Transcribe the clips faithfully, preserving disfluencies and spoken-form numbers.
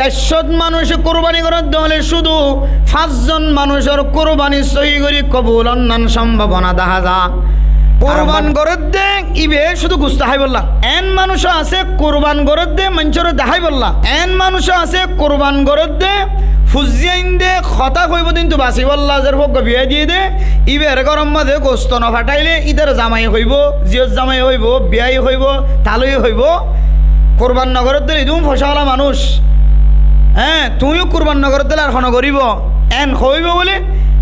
Ekcót manúice kurbani gorédde óile cúdu fañszon manúicor kurbani sóhi gorí kobul ónnán sombábona dahá za. Kurban gorédde íbe cúdu gustó háibolla. Eén manúic asé kurban gorédde maincóre deháibolla. Eén manúic asé kurban gorédde fuzzí ainde hotá hoibóu dintú basibólla, zar fúaggua biyá diyé dé, íbar góror mazé gustó nofatáile ítar zamai hoibóu, ziyót zamai hoibóu, biyái hoibóu, talói hoibóu, kurban nogorédde ídun foicáwala manúic. Hé, tuñí yó kurban nogorédde ar hone goríbou? Eén hoóibou bóli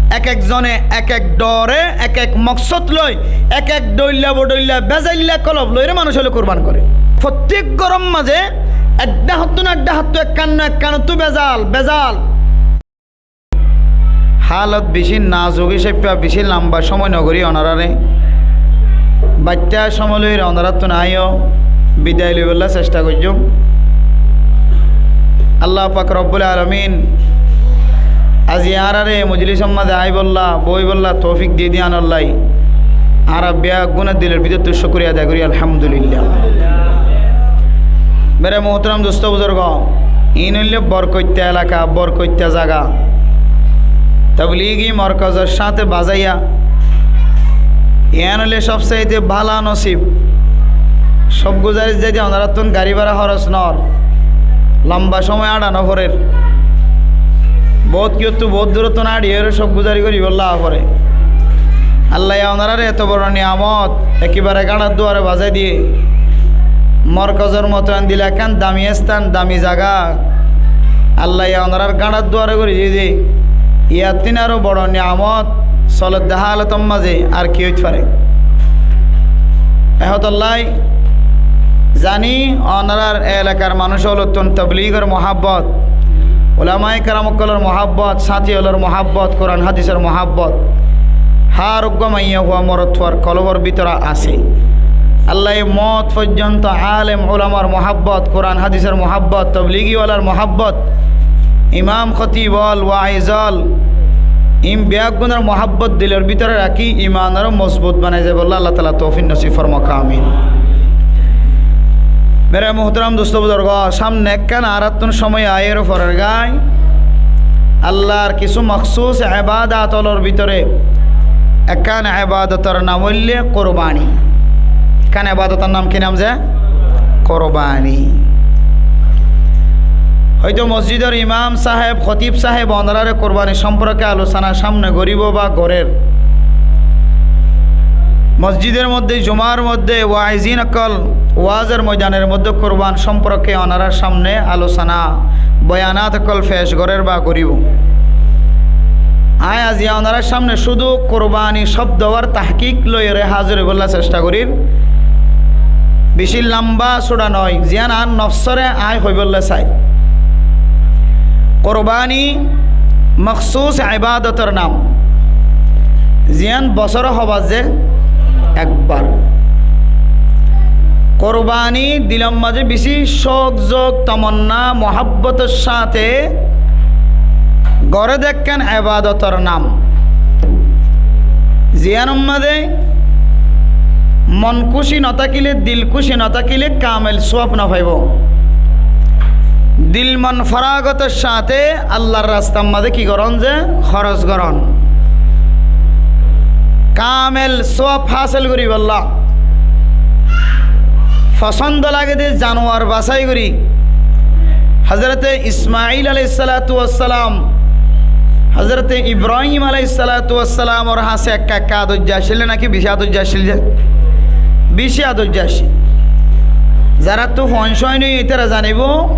ek ek zone ek ek dhoore ek ek moksót loi ek ek dhoilla bodhoilla bezailla kolob loiré manúic óile kurban goré. Fottíek góror mazé ek dháhottú no ek dháhottú, ekkán no ekkánottú bezal, bezal. Hálot bicí nazuk hísafe bicí lamba cómoi nogorí onoráre baittá cómoi loiré onoráttu aññí yó bidai loibolla cestha goijjúm. Allah pak robbul alamin aijja añáráre e mojlisor mazé aibolla, boibolla toufik diyé dé yíanolla añára beggúne dilor bútottu cúkuriya adai gorí, alhamdulillah. Mere muhtaram dustó buzurgó, iín óilde borkoitta elaka, borkoitta zaga. Tabligi morkozor sáñte bazaiya, iín óilde sóbsaite bála nosib. Cók guzari zaite onoráttun garí bára hóros noór, lamba cómoi áñça noforér. Boóut kiyóttu boóut duróttun áñçiyóre cók guzari goríbolla aá foré. Allaye onoráre eto boro niyamot ekibare gáñçar dúare bazái diyé. Morkozor moto endila ekkán dami están, dami zaga Allaye onorár gáñçar dúare gorí diyé dé, iyattún aró boro niyamot soledde hálotor mazé ar ki óit faré? Ehótollái zaní onorár elakar manúic ókkolóttun tabligor muhábbot, ulamaye keram ókkolór muhábbot, sáñti ókkolór muhábbot, Kuran hádisor muhábbot hár uggúa maiyafua morotfuar kolbor bútore asé. Allaye moot foijjonto alem ulamar muhábbot, Kuran hádisor muhábbot, tabligi walar muhábbot, imam khotib ókkol, waiz ókkol, iín beggúnor muhábbot dilor bútore rakí imanoré mozbut banai zaibolla Allah taala toufik nosib formouk, amin. Mere muhtaram dustó buzurgó, sámne ekkán añáráttun cómoi aiyóre forer gái, Allar kissú moksús ebadot ókkolór bútore ekkán ebadotor nam óilde kurbani. Ekkán ebadotor nam ki nam ze? Kurbani. Hoito mosjidor imam sáheb, khotib sáheb onoráre kurbani cómporke alosana sámne goríbou ba gorér. Mosjidor modde, jumar modde waizin ókkol waazor moidanor modde kurban cómporke onorár sámne alosana, boyanat ókkol fec gorér ba goríbou. Aññí aijja onorár sámne cúdu kurbani cóbdowar tahkik loiyóre házir óibolla cestha gorír. Bicí lamba cúça noó, ziyán añár nofsóre aññí hoibólla sai. Kurbani moksús ebadotor nam, ziyán bosóre hoó ba ze ekbar. Kurbani dilor mazé bicí cók zok, tomonná, muhábbotor sáñte gorédde ekkán ebadotor nam. Ziyánor mazé mon kúci notákile, dil kúci notákile kamel súab nofaibóu. Dil mon faragotor sáñte Allar rastar mazé ki gorón ze? Hóros gorón. Kamel súab hásel goríbolla fosóndo lagedé zanuar basái gorí. Hozróte Ismail alaihissalatu wassalam, hozróte Ibrahim alaihissalatu wassalamor hañsé ekka ekka adoijja accíl né náki bicí adoijja accíl ze? Bicí adoijja accíl. Zaráttu fuain cúain óiye ítara zanibóu,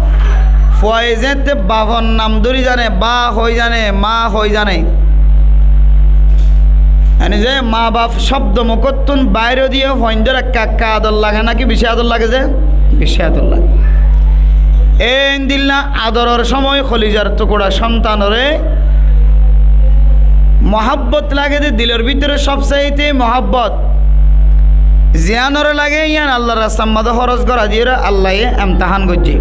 fuaye zeéñtte bafor nam dóri zane, ba hoói zane, ma hoói zane. Yáni ze ma baf cóbdo mukóttun baáir diyé fuaindór ekka ekka ador lage náki bicí ador lage ze? Bicí ador lage. Éndilla adoror cómoi holizar tukura cóntanoré muhábbot lagedé dilor bútore cóbsaite muhábbot. Ziyánoré lage yían Allar rastar mazé hóros gorá diyóre Allaye emtahán goijjé.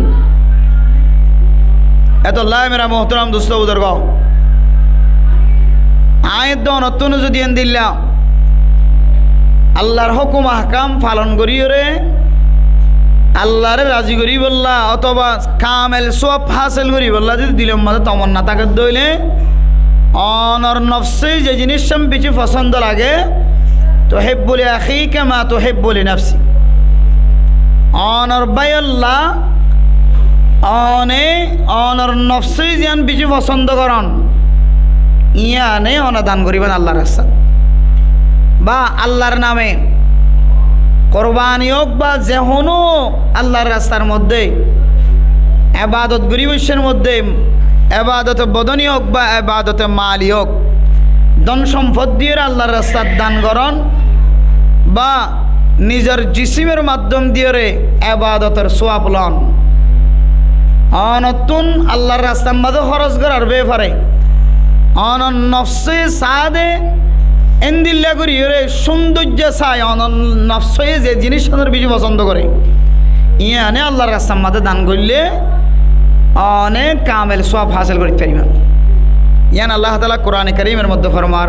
Etollá mere muhtaram dustó buzurgó, aññí edde onottún zodi endilla Allar hókum ahkam falon goríyoré Allaré razi goríbolla otóba kamel suab hásil goríbolla zodi dilor mazé tomanna táke dóile, onor nofsé ze ziníccán beci fosóndo lage, "tuhibbu li akhika ma tuhibbu li nafsi." Onor báiyolla one onor nofsé ziyán beci fosóndo goron, yíane one dan goríban Allar rastat. Ba Allar name korbani ók ba ze honó Allar rastar modde ebadot goríboccár modde, ebadote bodoni ók ba ebadote mali ók, don sompot diyóre Allar rastat dan goron ba nizor jisimor maddom diyóre ebadotor suab lon. Onottún Allar rastar mazé hóros gorar befare onor nofsé saáde endilla goríyore cúndoijja sai, onor nofsé ze ziníccánor beci fosóndo gore, yíane Allar rastar mazé dan goille one kamel suab hásil gorit faribá. Yían Allah taala Kurane Karimor modde formar,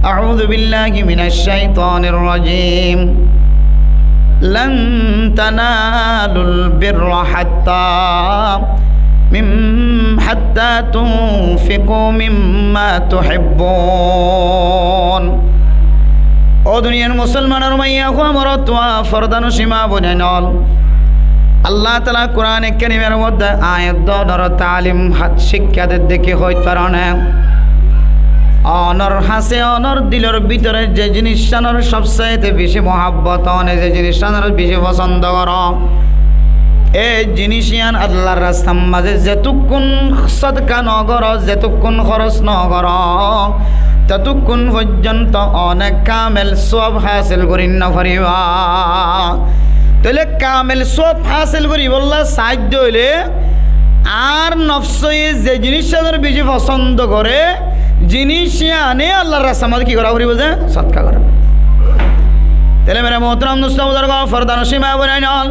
"Auzu billahi minac caitanir rajim. Lan tanalul birra hatta mim-, hatta tunfiqu mimma tuhibbun." Ó duniyar musolmanor maiyafua, morotfua, fordanocin maboinain ol, Allah taala Kurane Karimor modde ayat dónor talim há-, cíkka dedde ki hoit faron né? Onor hañsé, onor dilor bútore ze ziníccánor sobsaite beci muhábbot, one ze ziníccánor beci fosóndo goró, e ziníc yían Allar rastar mazé zetukkún sodka nogoró, zetukkún hóros nogoró, tetukkún foijjonto one kamel suab hásil gorí nofaribá. Tóile kamel suab hásil goríbolla saáidde óile añár nofsé ze ziníccánor beci fosóndo gore, ziníc yíane Allar rastar mazé ki gora foribó ze? Sodka gora. Tóile mere muhtaram dustó buzurgó, fordanocin maboinain ol,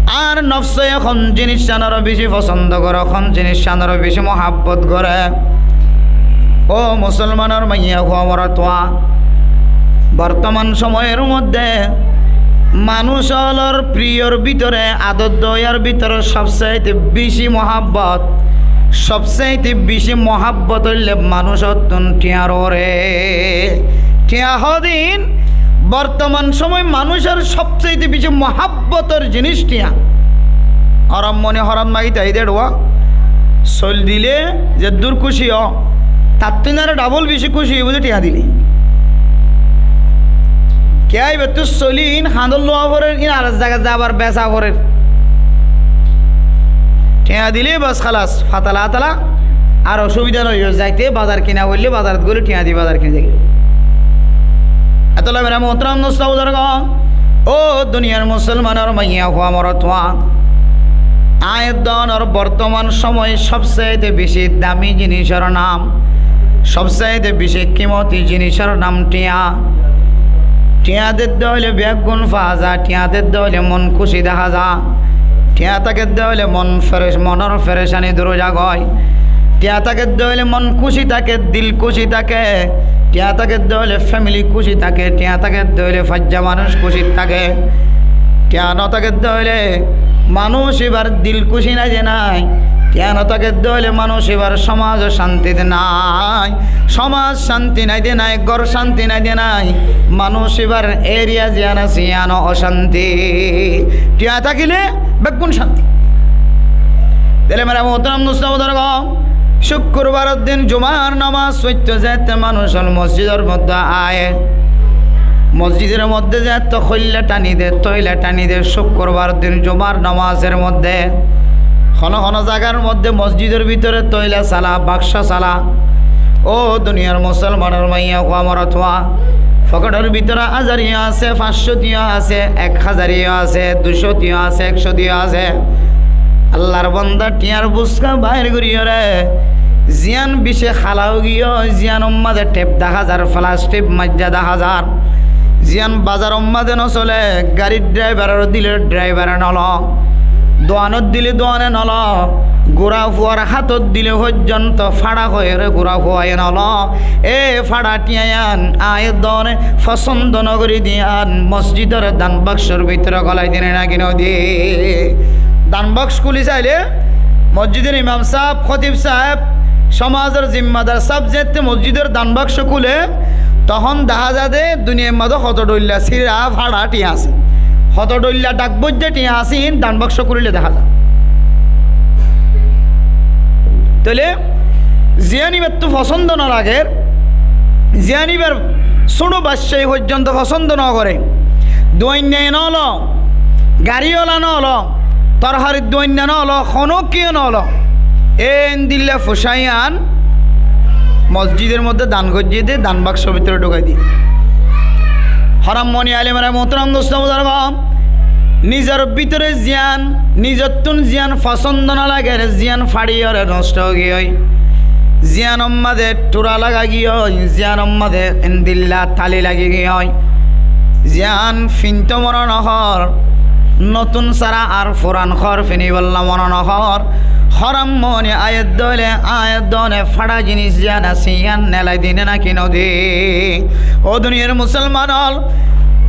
añár nofsé hon ziníccánor beci fosóndo gore, hon ziníccánor beci muhábbot gore? Ó musolmanor maiyafua, morotfua, bortoman somoyor modde manúc ólor priyor bútore, ador doyar bútore sobsaite beci muhábbot, sobsaite beci muhábbot óilde manúcottún thiañr uore. Thiañ hodin bortoman somoi manúcor sobsaite beci muhábbotor ziníc thiañ. Horom mone horom magi tai de dhuwa. Soil dile zeddúr kúci ó, tattún aró dhabol beci kúci óibo de thiañ dile. Kiyá ibattú soil ín hañdot luwa forer, ín ar zagat zaibar besa forer. Thiañ dile bas halas, fatala atala, ar osubida no óibo, zaite bazar kina óile bazarot góile thiañ di bazar kini zai. Etolla mere muhtaram dustó buzurgó, ó duniyar musolmanor maiyafua, morotfua, aññí dónor bortoman somoi sobsaite beci dami zinícor nam, sobsaite beci kimoti zinícor nam thiañ. Thiañ dedde óile beggún fa za, thiañ dedde óile mon kúci deha za. Thiañ tákedde óile mon ferec-, monor ferecani dúr ói zagói. Thiañ tákedde óile mon kúci táke, dil kúci táke. Thiañ tákedde óile femili kúci táke. Thiañ tákedde óile faijja manúc kúci táke. Thiañ no tákedde óile manúc ibar dil kúci nái de nái. Thiañ no tákedde óile manúc ibar somaz cánti nái. Somaz cánti nái de nái, gór cánti nái de nái. Manúc ibar eriya ziyán asé, yían ó cánti. Thiañ tákile beggún cánti. Tóile mere muhtaram dustó buzurgó, cúkkurbaror din jumar nomaz foitto zeéñtte manúc ól mosjidor modde aiyé, mosjidor modde zeéñtte hoilla thani de, toila thani de, cúkkurbaror din jumar nomazor modde, hono hono zagar modde mosjidor bútore toila sala, bakcó sala. Ó duniyar musolmanor maiyafua, morotfua, foketor bútore házar yó asé, fañs cót yó asé, ek házar yó asé, dui cót yó asé, ek cót yó asé. Allar banda thiañr buska bair goríyore, ziyán beci hala ói giyói, ziyánor mazé thep deha zar, felas thep maijja deha zar, ziyán bazaror mazé no sole, garir draibaror dile draibare no lo, doanot dile doane no lo, gura fuar hátot dile foijjonto fáça hoiyóre gura fuaye noloo. E fáça thiañ yián aññí edde fosóndo nogorí de yián mosjidor dan boksór bútore golai de né náki node? Dan boks kúli sailé mosjidor imam sáb, hótib sáb, somazor zimmadar sáb zeéñtte mosjidor dan boks kúle, tohón dahá za de duniyair mazé hoto dhoilla sira fáça thiañ asé, hoto dhoilla dhak boijja thiañ asé, iín dan boks kúlile dahá za. Tóile ziyán íbattú fosóndo no lager, ziyán íbar súñço bacca foijjonto fosóndo no goré, duainna no ólo, gari ola no ólo, torharir duainna no ólo, honó kiyó no ólo, endilla fucá yián mosjidor modde dan goijjé de dan boksór bútore dhukai diye. Hórammoní alemor muhtaram dustó buzurgó, nizor bútore ziyán, nizottún ziyán fosóndo no lager, ziyán fáçiyóre nosto ói giyói, ziyánor mazé thura laga giyói, ziyánor mazé endilla tali lagi giyói, ziyán finto mone no hoór, notún sára ar furan hoór finibolla mone no hoór, hórammoní aññí edde óile, aññí edde fáça jinis ziyán asé, yián nelai de né náki node? Ó duniyair musolman ól,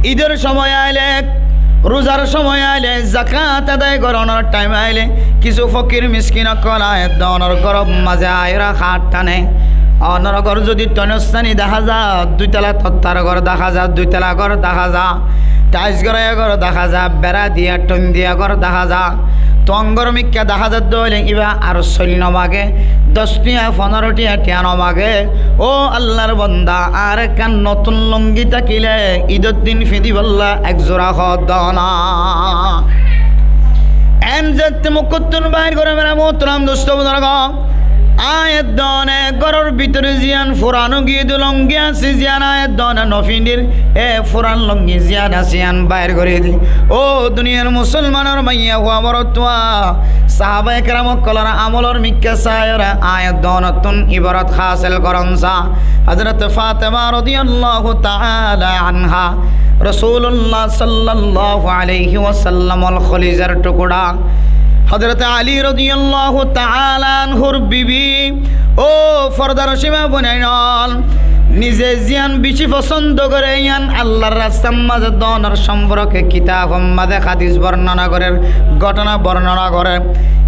idor somoi aile, ruzar somoi aile, zakat adai gorónor thaim aile, kissú fokir miskin ókkol aññí edde onor góror mazé aiyóre hát tane. Onor gór zodi tonossáni dahá za, dui tala tottar gór dahá za, dui tala gór dahá za, thais goraiya gór dahá za, bera diya, thon diya gór dahá za, tuáñgor mikká dahá za de óile íba ar soil no mage, doc thiañ, fondoro thiañ, thiañ no mage. Ó Allar bonda, añáre ekkán notún lungi tákile idor din fiñdibolla ek zura hoór dona. En zeéñtte mukóttun bair goré mere muhtaram dustó buzurgó, aññí edde góror bútore ziyán furan ói giyé de lungi asé, ziyán aññí edde no fiñdir, e furan lungi ziyán asé, yián bair gorí di. Ó duniyair musolmanor maiyafua morotfua, sahabaye keram ókkolor amolor mikká saiyóre aññí edde onottún iborot hásil gorón sa. Hozrot Fatema rodiyallahu taala anha, Rosulullah sallallahu alaihi wasallamor holizar thukura. Hozrot Ali rodiyallahu taala anhur bibi. Ó fordar sima boinain ól, nize ziyán beci fosóndo goré, yián Allar rastar mazé donor somporke kitabor mazé hadis bornona gorér, gótona bornona gorér.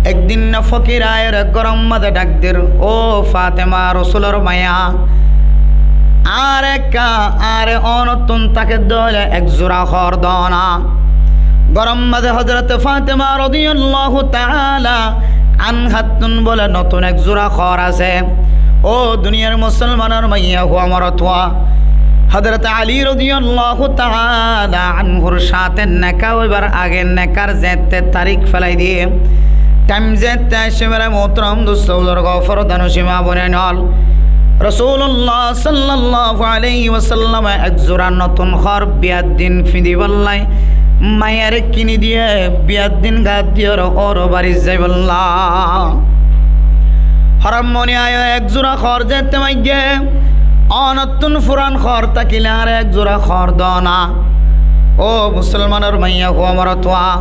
Ek din fokir aiyóre góror mazé dhak der, ó Fatema, Rosulor maiya, añáre ekka, añáre onottún táke de óile ek zura hoór dona. Góror mazé Hozrot Fatema rodiyallahu taala anhattún bole notún ek zura hoór asé. Ó duniyair musolmanor maiyafua morotfua, Hozrot Ali rodiyallahu taala anhur sáñte nika óibar age nikar zeéñtte tarik felai diye, thaim zeéñtte aiccé mere muhtaram dustó buzurgó, fordar sima boinain ól, Rosulullah sallallahu alaihi wasallame ek zura notún hoór biyar din fiñdibolla maiyaré kini diye, biyar din gat diyóre ór barit zaibolla. Hórammoní aiyó, ek zura hoór zeéñtte maigge, onottún furan hoór tákile añáre ek zura hoór dona. Ó musolmanor maiyafua morotfua,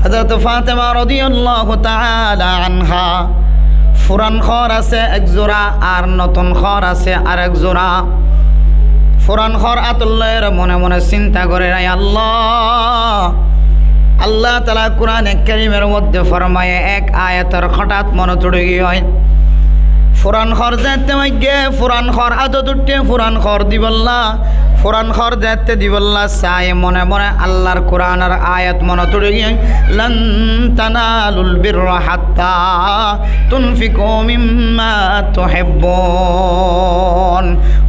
Hozrot Fatema rodiyallahu taala anha, furan hoór asé ek zura, ar notún hoór asé arek zura. Furan hoór átot loiyóre mone mone sinta gorér, ai Allah, Allah taala Kurane Kerimor modde formaye ek ayator hothat monot uçí giyói. Furan hoór zeéñtte maigge, furan hoór átot uçé, furan hoór dibolla, furan hoór zeéñtte dibolla saiyé, mone mone Allar Kuranor ayat monot uçí giyói, "Lan tanalul birra hatta tunfiqu mimma tuhibbun."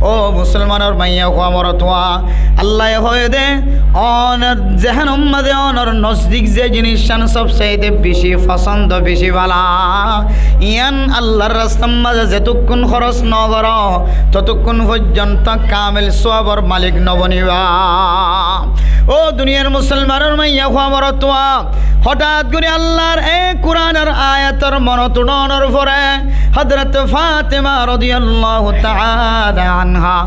Ó musolmanor maiyafua morotfua, Allaye hoiyé de, onor zehénor mazé onor nozdik ze jinissan sob saité beci fosóndo, beci bála, yián Allar rastar mazé zetukkún hóros no goró, totukkún foijjonto kamil suabor malik no boniba. Ó duniyair musolmanor maiyafua morotfua, hothat gorí Allar e Kuranor ayator monot uçónor fore Hozrot Fatema rodiyallahu taala anha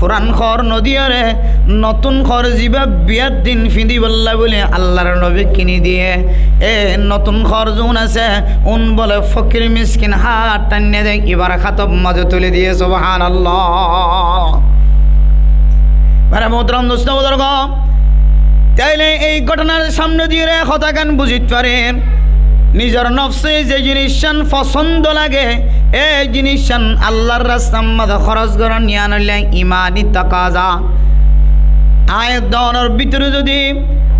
Furan hór nodiyóre, notún hór zibá biyar din fiñdibólla bóli Allar nobi kini diyé. E notún hór zun asé, un bóle fokir miskin hát tainnede ibar hátor mazé tuli diyé. Subhánallah. Mere muhtaram dustó buzurgó, taile ei góthonar samne diyóre hotá gán buzit farir. Nizor nofse ze jinissan fosóndo lage, e jinissan Allar rastar mazé hóros gorón, yián óilde imani takaza. Aññí dónor bútore zodi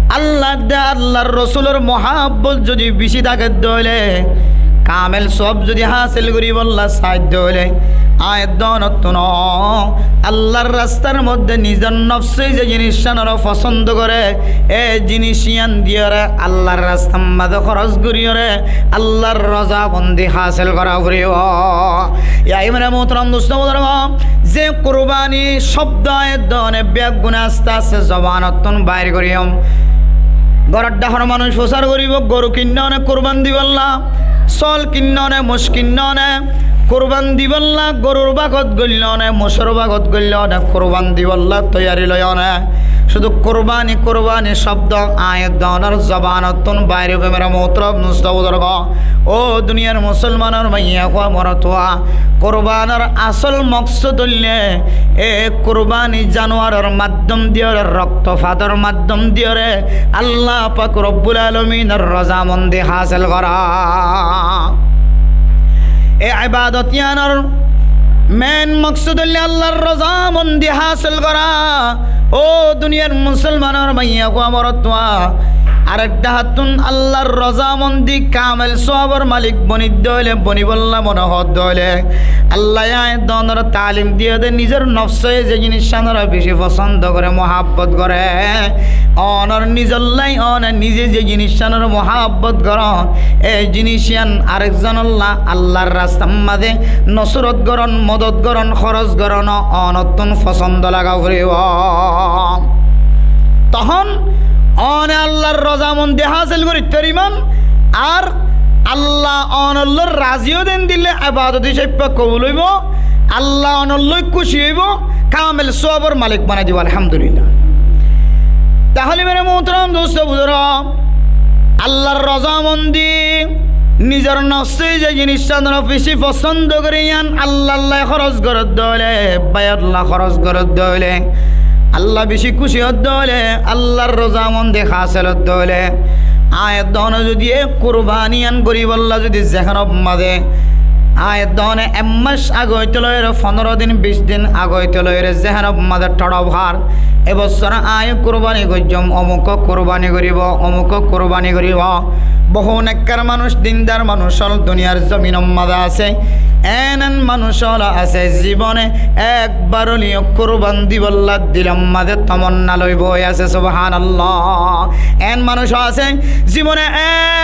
Allar de Allar rosulor muhábbot zodi beci táke dóile, kamel suwab zodi hásil goríbolla sai dóile, aññí dónottún Allar rastar modde nizor nofse ze jinissanore fosóndo gore, e jinis yián diyóre Allar rastar mazé hóros goríyore Allar rozamondi hásil gora foribó. Yá imre muhtaram dustó buzurgó, ze kurbani cóbdo aññí dóne beggúne aste aste zobanottún bair goríyum. Góror dháhor manúic fusár goríbo, goru kinnóne kurban dibólla, sóol kinnóne, muc kinnóne, kurban dibólla, gorur bágot goillóne, mucór bágot goillóne, kurban dibólla toiyari loiyóne. Cúdu kurbani, kurbani cóbdo aññí dónor zobanottún bair óibo. Mere muhtaram dustó buzurgó, ó duniyar musolmanor maiyafua morotfua, kurbanor asól moksód óilde e kurbani januaror maddóm diyóre, roktofator maddóm diyóre Allah pak robbul alominor rozamondi hásil gora. E ibadot yiánor mein moksód óilde Allar rozamondi hásil gora. Ó duniyar musolmanor maiyafua morotfua, arek dháhattún Allar rozamondi kamel suwabor malik bonit dóile, bonibólla mone hoó dóile, Allaye aññí dónore talim diyé de nizor nofse ze jinissanore beci fosóndo gore, muhábbot gore, onor nizolla one nize ze jinissanore muhábbot goron, e jinis yián arek zonolla Allar rastar mazé nosórot goron, modot goron, hóros goron, onottún fosóndo laga foribó. Tohón one Allar rozamondi hásil gorit faribó, ar Allah onolloi razi óiye dé endilla ibadot hísabe kobul óibo, Allah onolloi kúci óibo, kamel suwabor malik banai dibo, alhamdulillah. Tahóle mere muhtaram dustó buzurgó, Allar rozamondi nizor nofse ze jinissanore beci fosóndo gore yián Allallá hóros goródde óile, báiyollá hóros goródde óile, Allah beci kúci ódde óile, Allar rozamondi hásil ódde óile, aññí dóne zodi e kurbani yián goríbolla zodi zehénor mazé, aññí dóne ek mac age óite loire, fondoro din, bic din age óite loire zehénor mazé thodhop hár, e bossór aññí kurbani goijjóm, omuke kurbani goríbo, omuke kurbani goríbo. Bohú nekkar manúic, dindar manúic ól duniyar zominor mazé asé. En en manúic ól asé, zibone ekbar óileyo kurban dibolla dilor mazé tomanna loi boi asé, subhánallah. En manúic asé, zibone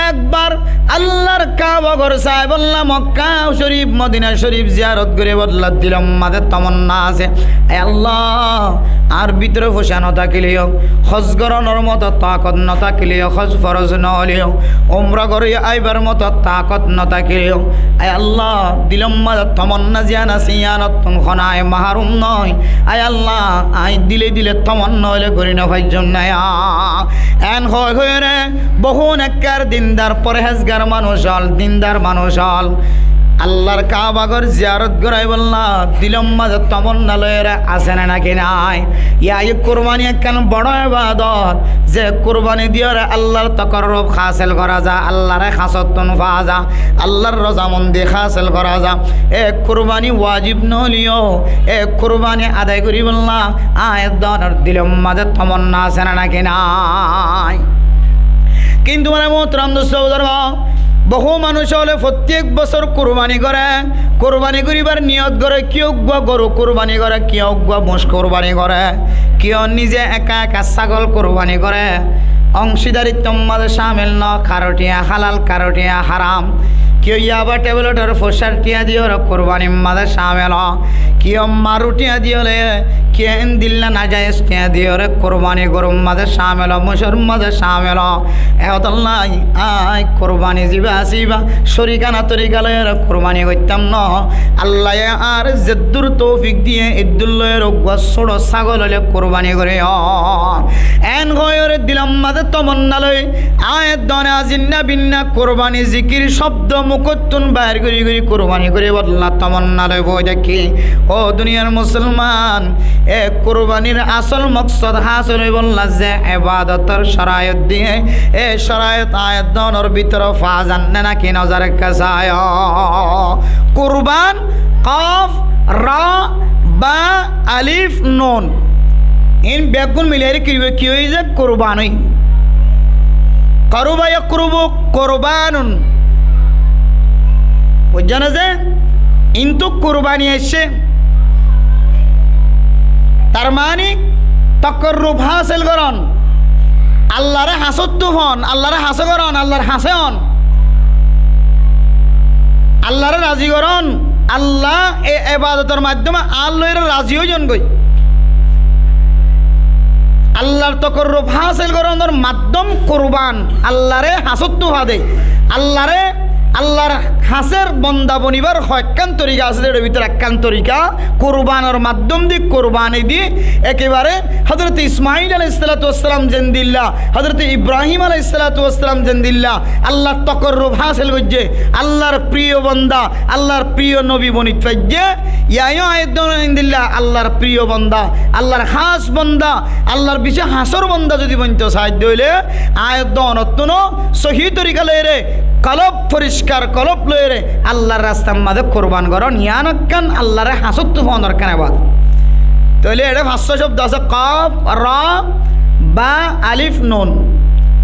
ekbar Allar Kaaba gór saibolla, Mokka Corif, Modina Corif ziyarot goríbolla dilor mazé tomanna asé. Ai Allah, añár bútore foicá no tákileyo, hój gorónor moto takot no tákileyo, hój foroz no óileyo, umra gorí aibar moto takot no tákileyo, ai Allah, dilor mazé tomanna ziyán asé, yíanottún honó aññí maharum no. Ai Allah, aññí dile dile tomanna óile gorí no faijjóm né. En hoi hoiyóre bohú nekkar dindar porhezgar manúic ól, dindar manúic ól Allar Kaaba gór ziyarot goráibolla dilor mazé tomanna loiyóre asé né náki nái? Yá, e kurbani ekkán boro ibadot, ze kurbani diyóre Allar tokorrub hásil gorá za, Allaré hásottún faa za, Allar rozamondi hásil gorá za. E kurbani wajib no óileyo, e kurbani adai goríbolla aññí dónor dilor mazé tomanna asé né náki nái? Kintu mere muhtaram dustó buzurgó, bohú manúic óle fottíek bosór kurbani goré, kurbani goríbar niyot goré, kiyó uggúa goru kurbani goré, kiyó uggúa muc kurbani goré, kiyó nize eka eka ságol kurbani goré. Ongcídarittór mazé cámil no, karo thiañ hálal, karo thiañ háram. Kiyó yaba tebletor foisár thiañ diyóre kurbanir mazé camel ó. Kiyó maru thiañ diyóre, kiyó endilla najayes thiañ diyóre kurbani gorur mazé camel ó, mocór mazé camel ó. Ehótolla aññí kurbani zibá asé íba córikana torika loiyóre kurbani goittám noó. Allaye añáre zeddúr toufik diyé, eddúr loiyóre uggúa sóro ságol óile kurbani goríyum. Eén hoóiyoré dilor mazé tomonna loi, aññí eddone azinna binna kurbani zikir cóbdo mukóttun bair gorí gorí kurbani goríbolla tomonna loi boói táikki. Ó duniyar musolman, e kurbanir asól moksód hásil óibolla ze ebadotor corayot diyé, e corayot aññí eddonor bútore faa zar né náki no zar ekká saiyó. Kurban, kof, ro, ba, alif, nun. Iín beggún milaiyóre ki óiye, ki óiye ze kurban óiye. Koruba yakrubu kurbanun. Buijjó né ze? Iíntu kurbani aiccé. Tar mani tokorruf hásil gorón. Allaré hañsóttu foón, Allaré hañsé gorón, Allar hañsé oón. Allaré razi gorón, Alla e ebadotor maiddóme añár loiyóre razi óizon goi. Allar tokorruf hásil gorónor maiddóm kurban, Allaré hañsóttu fade, Allaré, Allar hañsér bonda bonibar hoekkán torika asé, ze bútore ekkán torika kurbanor maiddóm di, kurbani di, ekebare Hózorote Ismail alaihissalatu wassalam zendilla, Hózorote Ibrahim alaihissalatu wassalam zendilla Allar tokorruf hásil goijjé, Allar priyo bonda, Allar priyo nobi bonit faijjé, yíañó aññí eddone endilla Allar priyo bonda, Allar hás bonda, Allar bicí hañsór bonda zodi bointo saidde óile, aññí eddonottúno sohí torika loiyóre, kolob foriskar kolob loiyóre Allar rastar mazé kurban gorón, yián ekkán Allaré hañsóttu foónor ekkán ebadot. Tóile eçé fañssúa cóbdo asé, kof, ro, ba, alif, nun.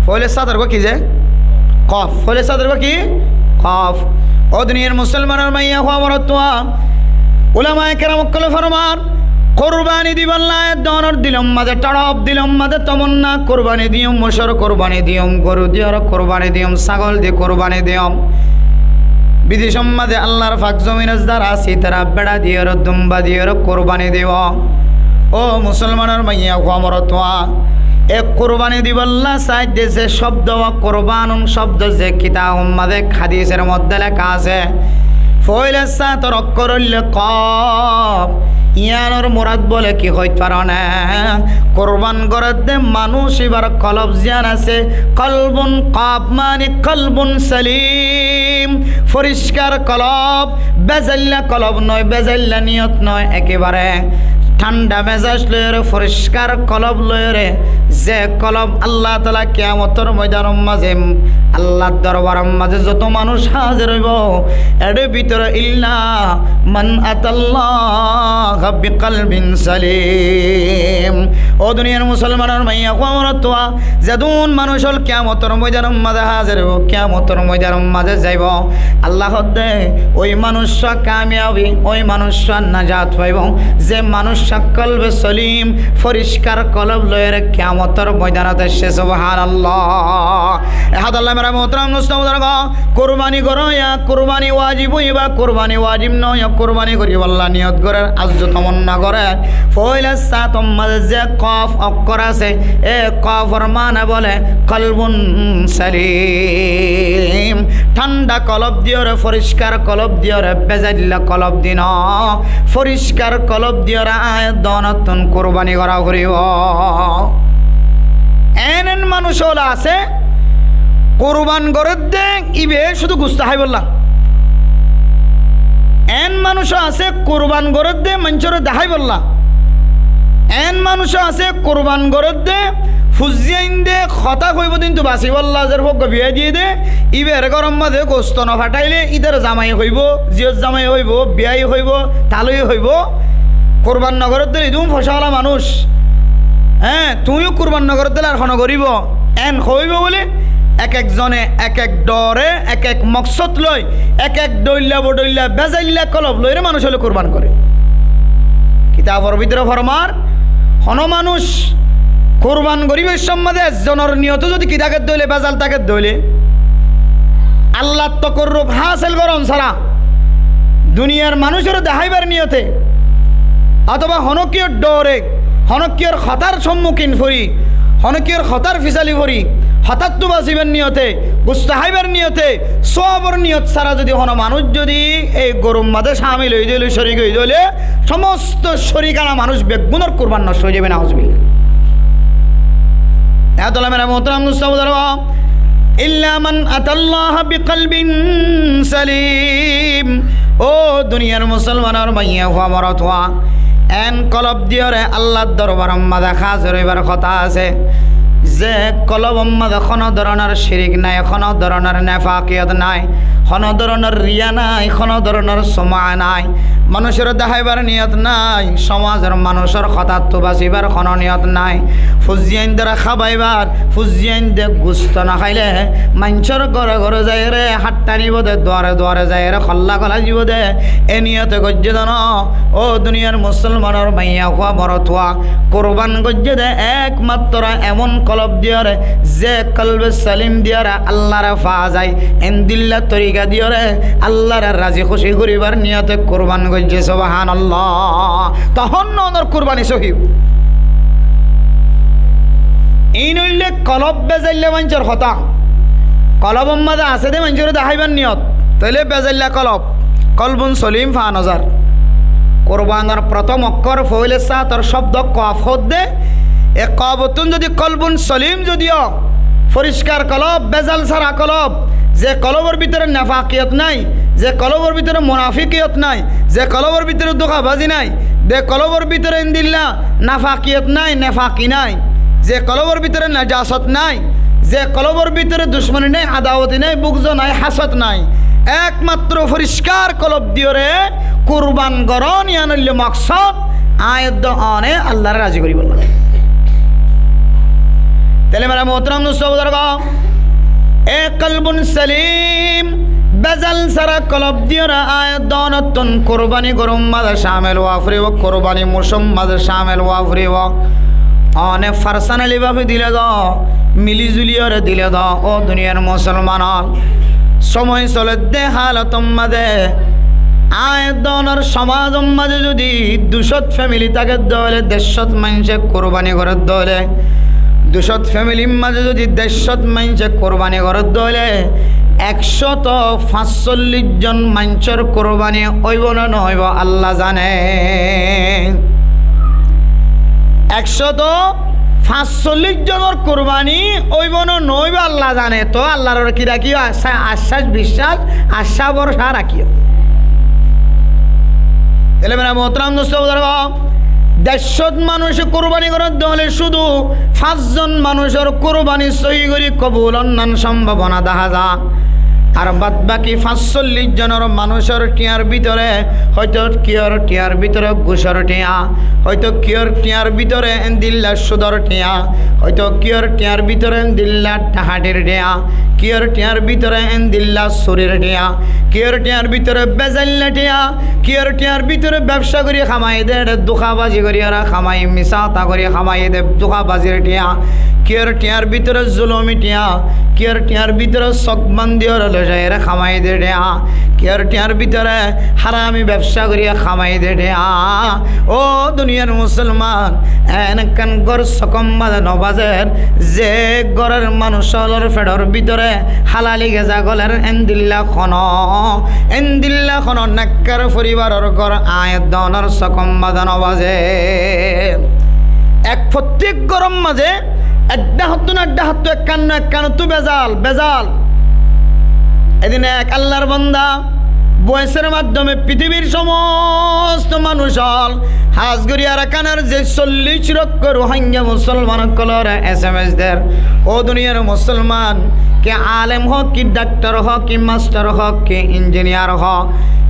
Foóilar sáñt ar uggúa ki ze? Kof. Foóilar sáñt ar uggúa ki? Kof. Ó duniyar musolmanor maiyafua morotfua, ulamaye keram ókkole formar, kurbani dibolla eddonor dilor mazé torof, dilor mazé tomonna, kurbani diyum, mocór kurbani diyum, goru diyóre kurbani diyum, ságol di kurbani diyum. Bidecor mazé Allar fak zominot zará asé, tará beça diyóre, dumba diyóre kurbani dibo. Ó musolmanor maiyafua morotfua, e kurbani dibolla saidde ze cóbdo, kurbanun cóbdo ze kitabor mazé hádisor modde leká asé, foóila sáñtor okkor óilde kof. Yiánor murad bóle ki hoit faron? Kurban goredde manúic íbar kolob ziyán asé, kolbun, kof mani kolbun salim, foriskar kolob, bezailla kolob noó, bezailla niyot noó, ekebare thánda mezaj loiyóre, foriskar kolob loiyóre, ze kolob Allah taala kiyamotor moidanor mazé, Allar dorbaror mazé zoto manúic házir óibo, eçé bútore illa man atallaha biqalbin salim. Ó duniyar musolmanor maiyafua morotfua, zedún manúic ól kiyamotor moidanor mazé házir óibo, kiyamotor moidanor mazé zaibo, Allah hoódde, ói manúiccúa kamiyabi, ói manúiccúa najat faibo, ze manúiccúa kolbe solim, foriskar kolob loiyóre kiyamotor moidanot aiccé. Subhanallah. E hádalla mera muhtaram dustó buzurgó, kurbani goró ya kurbani wajib óiba, kurbani wajib noó, kurbani goríbolla niyot gorér, arzu tomonna gorér. Foóila sáñtor mazé ze kof okkor asé, e kofor mane bóle kolbun salim. Thánda kolob diyóre, foriskar kolob diyóre, bezailla kolob di noó, foriskar kolob diyóre aññí eddonottún kurbani gorá foribo. Eén eén manúic ól asé, kurban gorédde íba cúdu gusto háibolla. Eén manúic asé kurban gorédde maincóre deháibolla. Eén manúic asé kurban gorédde fuzzí ainde hotá hoibóu dé íntu basibólla, zerfua uggúa biyá diyé dé, íbar góror mazé gosto no fathailé ítar zamai hoibóu, ziyór zamai hoibóu, biyái hoibóu, talói hoibóu, kurban no gorédde ídun focáwala manúic. Eé, tuñí yó kurban no gorédde ar hone goríbo? Eén hoóibo bóli ek ek zone ek ek dhoore ek ek moksód loi, ek ek dhoilla bodhoilla bezailla kolob loiré manúic ókkole kurban goré. Kitabor bútore formar, honó manúic kurban goríbar somot de ezzonor niyoto zodi ki táke de óile, bezal táke de óile, Allar tokorruf hásil gorón sára, duniyar manúicoré deháibar niyote, otóba honókiyór dhoore, honókiyór hotár sommukín fori, honókiyór hotár fisali fori, hotáttu basíbar niyote, gusto háibar niyote, sóabor niyot sára zodi honó manúic zodi ei gorur mazé cámil ói dóile, córik ói dóile, somosto córikana manúic beggúnor kurban noctó ói zaibói, nauzubillah. Etolla mera muhtaram dustó buzurgo, إلا من أتى الله بقلب سليم. Ó duniyar musolmanor maiyafua morotfua, en kolob diyóre Allar dorbaror mazé házir óibar hotá asé, ze kolobor mazé honó doronor cirik nai, honó doronor nefakiyot nai, honó doronor riya nai, honó doronor suma nai, manúicoré deháibar niyot nai, somazor manúicor hotáttu basíbar honó niyot nai, fuain dóre hábaibar, fuain dóre gusto noháile maincór góre góre zaiyóre hát tanibóu de, duare duare zaiyóre holla goláibou de, e niyote goijjé de no. Ó duniyar musolmanor maiyafua morotfua, kurban goijjé de ekmatro emon kolob diyóre, ze kolbe solim diyóre Allaré faa zai, endilla torika diyóre Allaré razi kúci goríbar niyote kurban goijjé, subhánallah. Tohón no onor kurbani sóhi. Iín óilde kolob bezailla maincór hotá. Kolobor mazé asé de maincóre deháibar niyot, tóile bezailla kolob, kolbun solim faa nozar. Kurbanor protom okkór foóila sátor cóbdo kof hoódde, e kofottún zodi kolbun solim zodi ó, foriskar kolob, bezal sára kolob, ze kolobor bútore nefakiyot nai, ze kolobor bútore munafikiyot nai, ze kolobor bútore dukabazi nai, ze kolobor bútore endilla nafakiyot nai, nefaki nai, ze kolobor bútore najasot nai, ze kolobor bútore ducmoni nai, adawoti nai, bugzo nai, hásot nai, ekmatro foriskar kolob diyóre kurban gorón, yián óilde moksód. Aññí edde one Allaré razi goríbolla. Tóile mera muhtaram dustó buzurgo, e kolbun solim, bezal sára kolob diyóre aññí edde onottún kurbani gorur mazé cámil ówa foribóu, kurbani mucór mazé cámil ówa foribóu. One farsanali báfe dile do, mili zuliyóre dile do, ó duniyar musolman ól. Somoi soledde hálotor mazé, aññí edde onor somazor mazé zodi ducót femili táke de óile, deccót maincé kurbani gore de óile, ducót femilir mazé zodi deccót maincé kurbani gore de óile, ekcót fañscollic zon maincór kurbani óibo né no óibo Allah zane. Ekcót fañscollic zonor kurbani óibo né no óibo Allah zane. Toóu Allar uore ki rakíyo? Accá, accá, biccác, accá, borca rakíyo. Tóile mera muhtaram dustó buzurgo, deccót manúice kurbani gore de óile cúdu fañs zon manúicor kurbani sóhi gorí kobul ónnan sombabona dahá za. Ar bad baki fañscollic zonor manúicor thiañr bútore hoito kiyór thiañr bútore gucór thiañ, hoito kiyór thiañr bútore endilla cúdor thiañ, hoito kiyór thiañr bútore endilla dhahañthir thiañ, kiyór thiañr bútore endilla surir thiañ, kiyór thiañr bútore bezailla thiañ, kiyór thiañr bútore bebca gorí hamai de, dukabazi gorí ar hamai, misá hotá gorí hamai de, dukabazir thiañ, kiyór thiañr bútore zulumi thiañ, kiyór thiañr bútore sók bandí ore loizaiyóre hamai de thiañ, kiyór thiañr bútore harami bebca gorí hamai de thiañ. Ó duniyar musolman, en ekkán gór sókor mazé no bazer, ze góror manúic ólor feçor bútore halali geza goler endilla honó, endilla honó nekkar foribaror gór aññí edde onor sókor mazé no bazer. Ek fottík góror mazé edde hottún edde hottú ekkán no ekkán ottú bezal, bezal. Edin ek Allar banda boesor maddome pitibir somosto manúic ól, hás gorí Arakanor ze sollic lokko Ruáingga musolman ókkolore S M S der. Ó duniyar musolman, ki alem hoó, ki dhaktor hoó, ki mastor hoó, ki injiniyar hoó,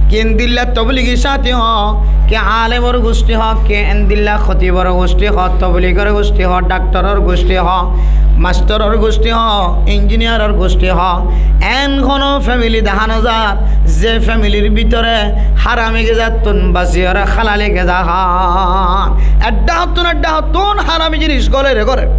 ki endilla tobligi sáti hoó, ki alemor gucthi hoó, ki endilla hotibor gucthi hoó, tobligor gucthi hoó, dhaktoror gucthi hoó, mastoror gucthi hoó, injiniyaror gucthi hoó, en honó femili dahá no zar, ze femilir bútore harami gezattún basiyóre halali geza hán. Edde hottún, edde hottún harami jinis góler góre.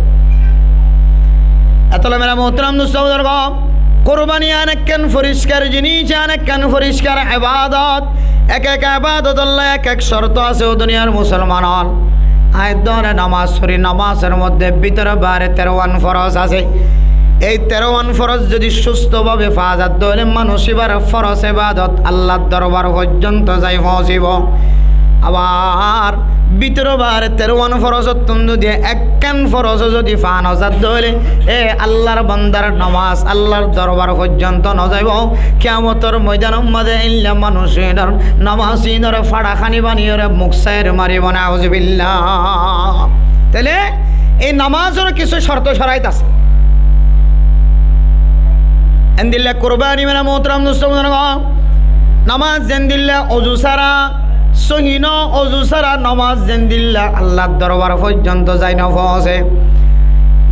Etolla mera muhtaram dustó buzurgo, Kurbani yián ekkán foriskar jinis, yián ekkán foriskar ebadot. Ek ek ebadotolla ek ek corto asé, ó duniyar musolman ól. Aññí dóre nomás fori, nomásor modde bútore baáre terówan foros asé. Ei terówan foros zodi cústo bábe faa za de óile manúic íbar foros ebadot Allar dorbar foijjonto zai foóñsibo. Abar bútore baáre terówan forosottún zodi ekkán foros zodi faa no za de óile, e Allar bandar nomás Allar dorbar foijjonto no zaibo. Kiyamotor moidanor maze eilla manúic inor nomás inore fára háni baniyóre muk sair maribo, nauzubillah. Tóile ei nomásor kissú corto corait asé. Endilla kurbani mere muhtaram dustó buzurgo, nomás zendilla uzu sára, sóhi no uzu sára nomás zendilla Allar dorbar foijjonto zai no foóñse,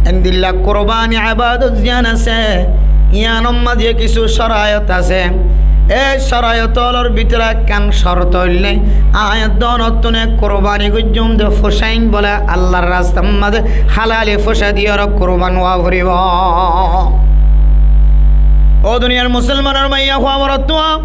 endilla kurbani ebadot ziyán asé, yiánor maze kissú corayot asé. E corayot ólor bútore ekkán corto óilde, aññí dónottún e kurbani goijjóm de fusá ín bóle Allar rastar maze halali fusá diyóre kurban ówa foribo. Ó duniyar musolmanor maiyafua morotfua,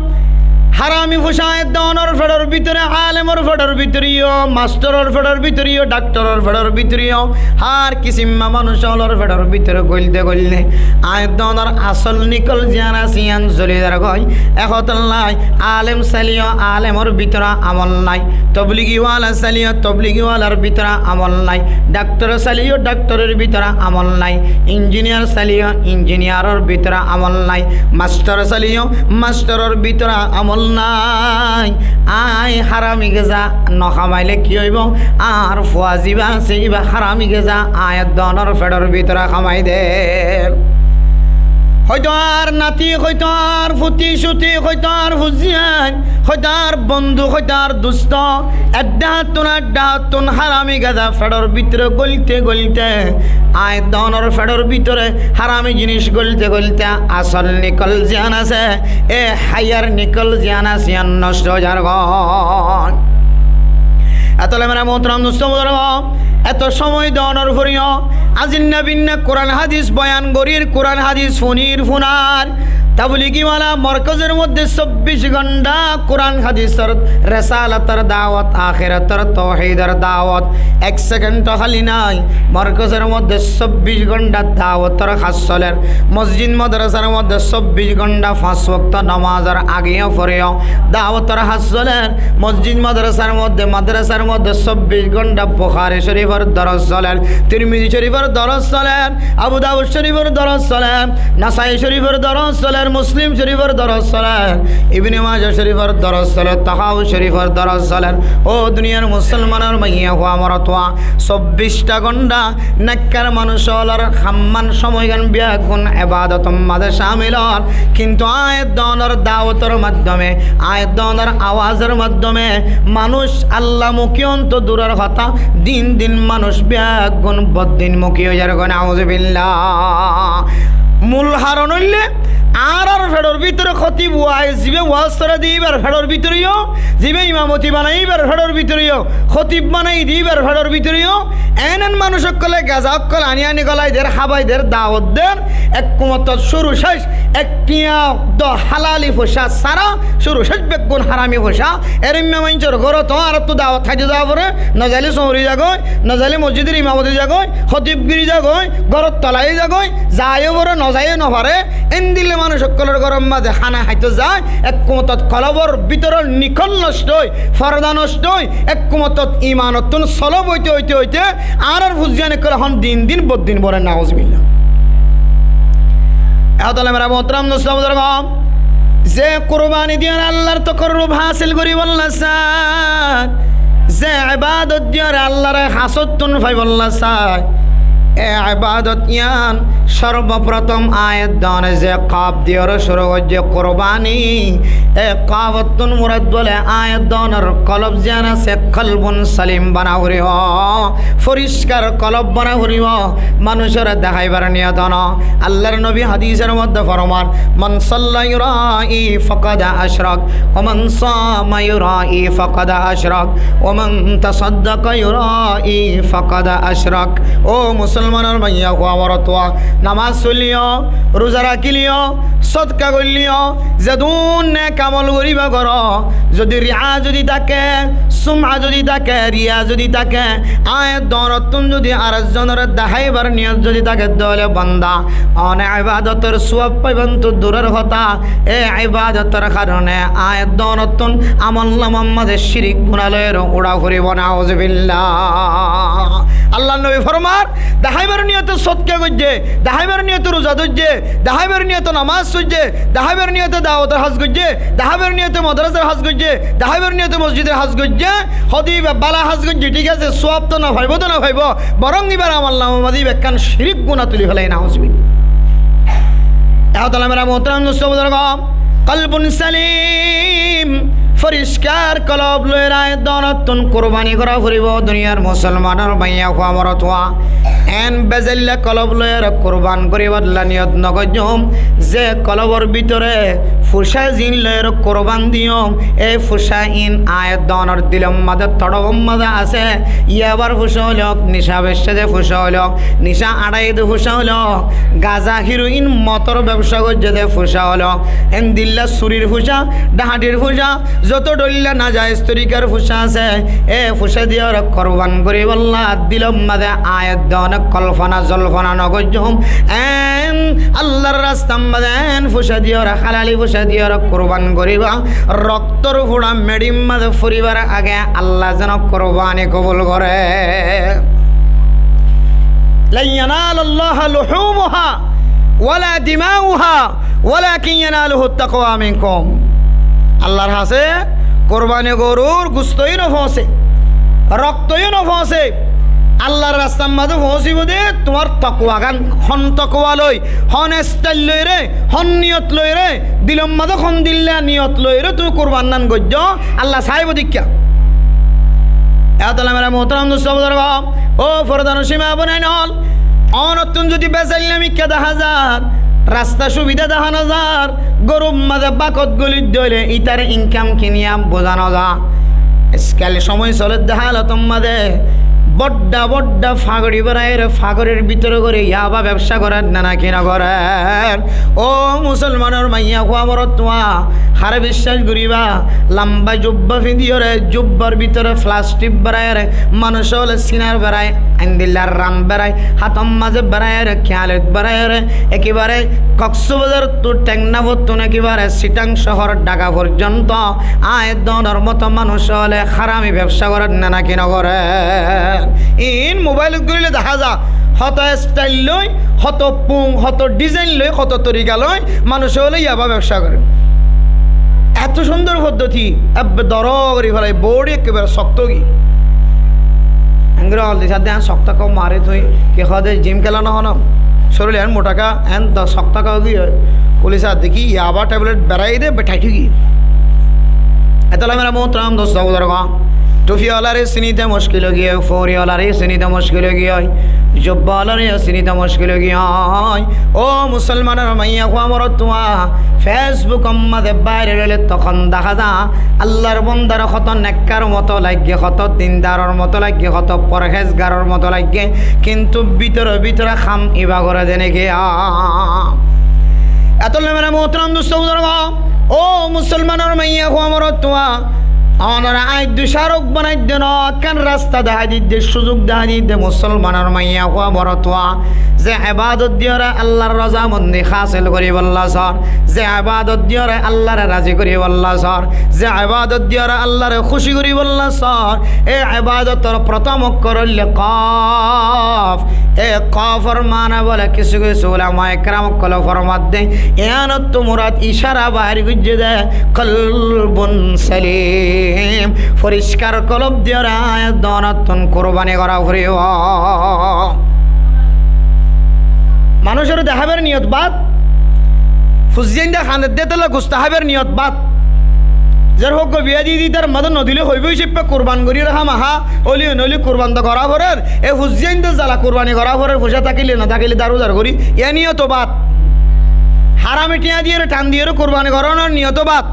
harami fusá aññí dónor feçor bútore, alemor feçor bútore yó, mastoror feçor bútore yó, daktoror feçor bútore yó, hár kisimma manúic ólor feçor bútore góilde góilde aññí dónor asól nikól ziyán asé yián zoli zargói. E hotálla alem saileyó alemor bútore amol nái, tobligi wala saileyó tobligi walar bútore amol nái, daktor saileyó daktoror bútore amol nái, injiniyar saileyó injiniyaror bútore amol nái, mastor saileyó mastoror bútore amol nái. Aññí harami geza no hamaile ki óibo? Añár fua zibá asé, íba harami geza aññí dónor feçor bútore hamai der. Hoito añár nati, hoito añár futi cuti, hoito añár fuziyain, hoito añár bondu, hoito añár dustó, edde háttun edde háttun harami geza feçor bútore góilte góilte, aññí dónor feçor bútore harami jinis góilte góilte asól nikól ziyán asé, e háiyar nikól ziyán asé, yián nosto ói zargói. Etolla mere muhtaram dustó buzurgo, eto cómoi dónor foriyó, azinna binna Kuran hádis boyan gorir, Kuran hádis funir funar, tabligi wala morkozor modde sobbic gonta Kuran hádisor, resalator dawot, ahérator touhidor dawot, ek sekendo háli nái. Morkozor modde sobbic gonta dawotor ham soler, mosjid madrasar modde sobbic gonta fañs wokto nomazor ageyó foreyó dawotor ham soler, mosjid madrasar modde, madrasar modde sobbic gonta Buhári córifor doros soler, Tirmizi córifor doros soler, Abu Dawud córifor doros soler, Nasai córifor doros soler, Muslim córifor doros soler, Ibne Maja córifor doros soler, Taháwi córifor doros soler. Ó duniyar musolmanor maiyafua morotfua, sobbicta gonta nekkar manúic ólor hamman cómoigan beggún ebadotor maze camil ór. Kintu aññí dónor dawotor maddome, aññí dónor awazor maddome manúic Allamukí ónto duror hotá, din din manúic beggún boddinmukí ói zargói, nauzubillah. Mul haron óilde, añárar feçor bútore hótib, waiz, zibá waiz goré de íbar feçor bútore yó, zibá imamoti banai íbar feçor bútore yó, hótib banai de íbar feçor bútore yó, en en manúic ókkole geza ókkol aní aní golai der, hábai der, dawot der, ek motot cúru céc, ek tiañ do hálali foicá sára, cúru céc beggún harami foicá. Eróimma maincór górot añáráttu dawot háito za foré, no zaile soóri zagói, no zaile mosjidor imamoti zagói, hótibgiri zagói, górot tolai zagói, zaiyó foré, no zaiyó no faré. Endilla manúic ókkolor góror maze hána háito zai, ek motot kolbor bútoror nikól nosto ói, forda nosto ói, ek motot imanottún solob óite óite óite, añárar fuain ókkol ehón din din boddin bore, nauzubillah. Ehón tóile mera muhtaram dustó buzurgo, ze kurbani diyóre Allar tokorrub hásil goríbolla sai, ze ebadot diyóre Allare hasottún faibolla sai, e ebadot yián sorboprotom aññí dóne ze kob diyóre cúru goijjí kurbani, e kobottún murad bóle aññí dónor kolob ziyán asé, kolbun salim bana foribó. Foriskar kolob bana foribó, manúicoré dahaibar niyot no. Allar nobi hadisor modde forman, "من صلى يرائي فقد أشرك، ومن صام يرائي فقد أشرك، ومن تصدق يرائي فقد أشرك." Ó musolman Musolmanor maiya fua morotuwa, namás foilleyó, ruza rakíleyó, sódka goilleyó, zedún nek amol goríba goró, zodi riya zodi táke, sumá zodi táke, riya zodi táke, aññí donottún zodi arekzonoré daháibar niyot zodi táke, tóile banda, one ebadotor suwab faiban to duror hotá, e ebadotor karone aññí donottún amolnamar mazé cirik guná loiyóre uçá foribó, nauzubillah. Allar nobi formar, daháibar niyote sódka goijjé, daháibar niyote ruza dóijje, daháibar niyote namás foijje, daháibar niyote dawotor ham goijje, daháibar niyote modorasar ham goijje, daháibar niyote mosjidor ham goijje, hode íba bála ham goijje, thík asé, suwab to no faibó, to no faibó, borong íbar amolnamar mazé íba ekkán cirik guná tuli félaiye, nauzubillah. E hotálla mera muhtaram dustó buzurgo, kolbun salim, foriskar kolob loiyóre donottún kurbani gorá foribó, duniyar musolmanor maiya fua morotuwa. En bezailla kolob loiyóre kurban goríballa niyot no goijjóm, ze kolobor bútore fucá zin loiyóre kurban diyóm, e fucá in aññí donor dilor mazé, todobor mazé asé. Yabar fucá óilok, nicá beccé de fucá óilok, nicá añçáiye de fucá óilok, gaza, hiroin, modor bebsá goijjé de fucá óilok, endilla surir fucá, dhahañtir fucá, zoto dhoilla najaiz torikar fucá asé, e fucá diyóre kurban goríballa dilor mazé aññí done kolfona zolfona no goijjóm. En Allar rastar mazé en fucá diyóre, halali fucá diyóre kurban goríba, roktor fuça meçir mazé foribar age Allah zeno kurbani kobul gore. Lan yanalallaha luhumuha wala dima'uha walakin yanaluhut taqwa minkum. Allar hásé kurbani gorur gustoyó no foóñse, roktoyó no foóñse. Allar rastar mazé foóñsibó de tuáñr tokwa gán, hon tokwa loi, hon estail loiré, hon niyot loiré, dilor mazé hondilla niyot loiré tuñí kurban gán goijjó, Allah saibó de ikká. E hotálla mera muhtaram dustó buzurgo, ó fordanocin maa bonain ól, onottún zodi bezailla mikká dahá zar, rasta subida dahá no zar, gorur mazé bakot golir dóile ítar inkam ki niyam buzá no za. Eskal cómoi soler de hálotor mazé bodda bodda fagori beraiyóre, fagorir bútore gorí yaba bebsá gorer né náki no gorer? Ó musolmanor maiya fua morotuwa, hare biccác goríba, lamba jubba fiñdiyóre, jubbar bútore plastik beraiyóre, manúic ókkole sinar berai, endilla ran berai, hátor mazé beraiyóre, kiyalit beraiyóre, ekebare Koksbazar ttu Teknaf ottún ekebare Sitang cóhor Dhaka forzonto aññí donor moto manúic ókkole harami bebsá gorer né náki no gorer? Iín mobailot goríle dahá za, hoto estail loi, hoto pung, hoto dhizain loi, hoto torika loi manúic ókkole yaba bebsá gorer. Eto cúndor foddoti, ebbe doro gorí félai, bodi ekkebare sokto ói giyói. Engori hol de, sádde, en sokto ká mare tui, ki hode jim kéla no hono? Córoil en mutha ká, en do sokto ká ói giyói. Pulis ar dekí yaba teblet berai de, be thait ói giyói. Etolla mera muhtaram dustó buzurgo, thufi olaré sinite muckil ói giyói, fori olaré sinite muckil ói giyói, jubba olaré sinite muckil ói giyói. Ó musolmanor maiya fua morotuwa, Fesbukor mazé bairal óile tokón dahá za, Allar bondar hoto nekkar moto lage, hoto dindaror moto lage, hoto porhezgaror moto lage, kintu bútore bútore ham iba gore de né ki? Etolla mera muhtaram dustó buzurgo, ó musolmanor maiya fua morotuwa, onora aññí ducárok banai de no, ekkán rasta dahái di de, cúzuk dahái di de, musolmanor maiya fua morotuwa. Ze ebadot diyóre Allar rozamondi hásil goríbolla sór, ze ebadot diyóre Allare razi goríbolla sór, ze ebadot diyóre Allare kúci goríbolla sór, e ebadotor protom okkor óilde kof. E kofor mana bole kissú kissú ulamaye keram okkole format de, iyanottu murad icara bair goijje de, kolbun salim, foriskar kolob diyóre aññí donottún kurbani gora foribo. Manúicore deháibar niyot bad, fuain de hane de tolla gusto háibar niyot bad. Zer hók biya di di tar mazé no dile hoibo hísabe kurban gorí raha maha, óli óli kurban to gora forer, e fuain de zala kurbani gora forer, fucá tákile no tákile dar udar gorí, e niyot bad. Harami thiañ diyóre, than diyóre kurbani goronor niyot bad.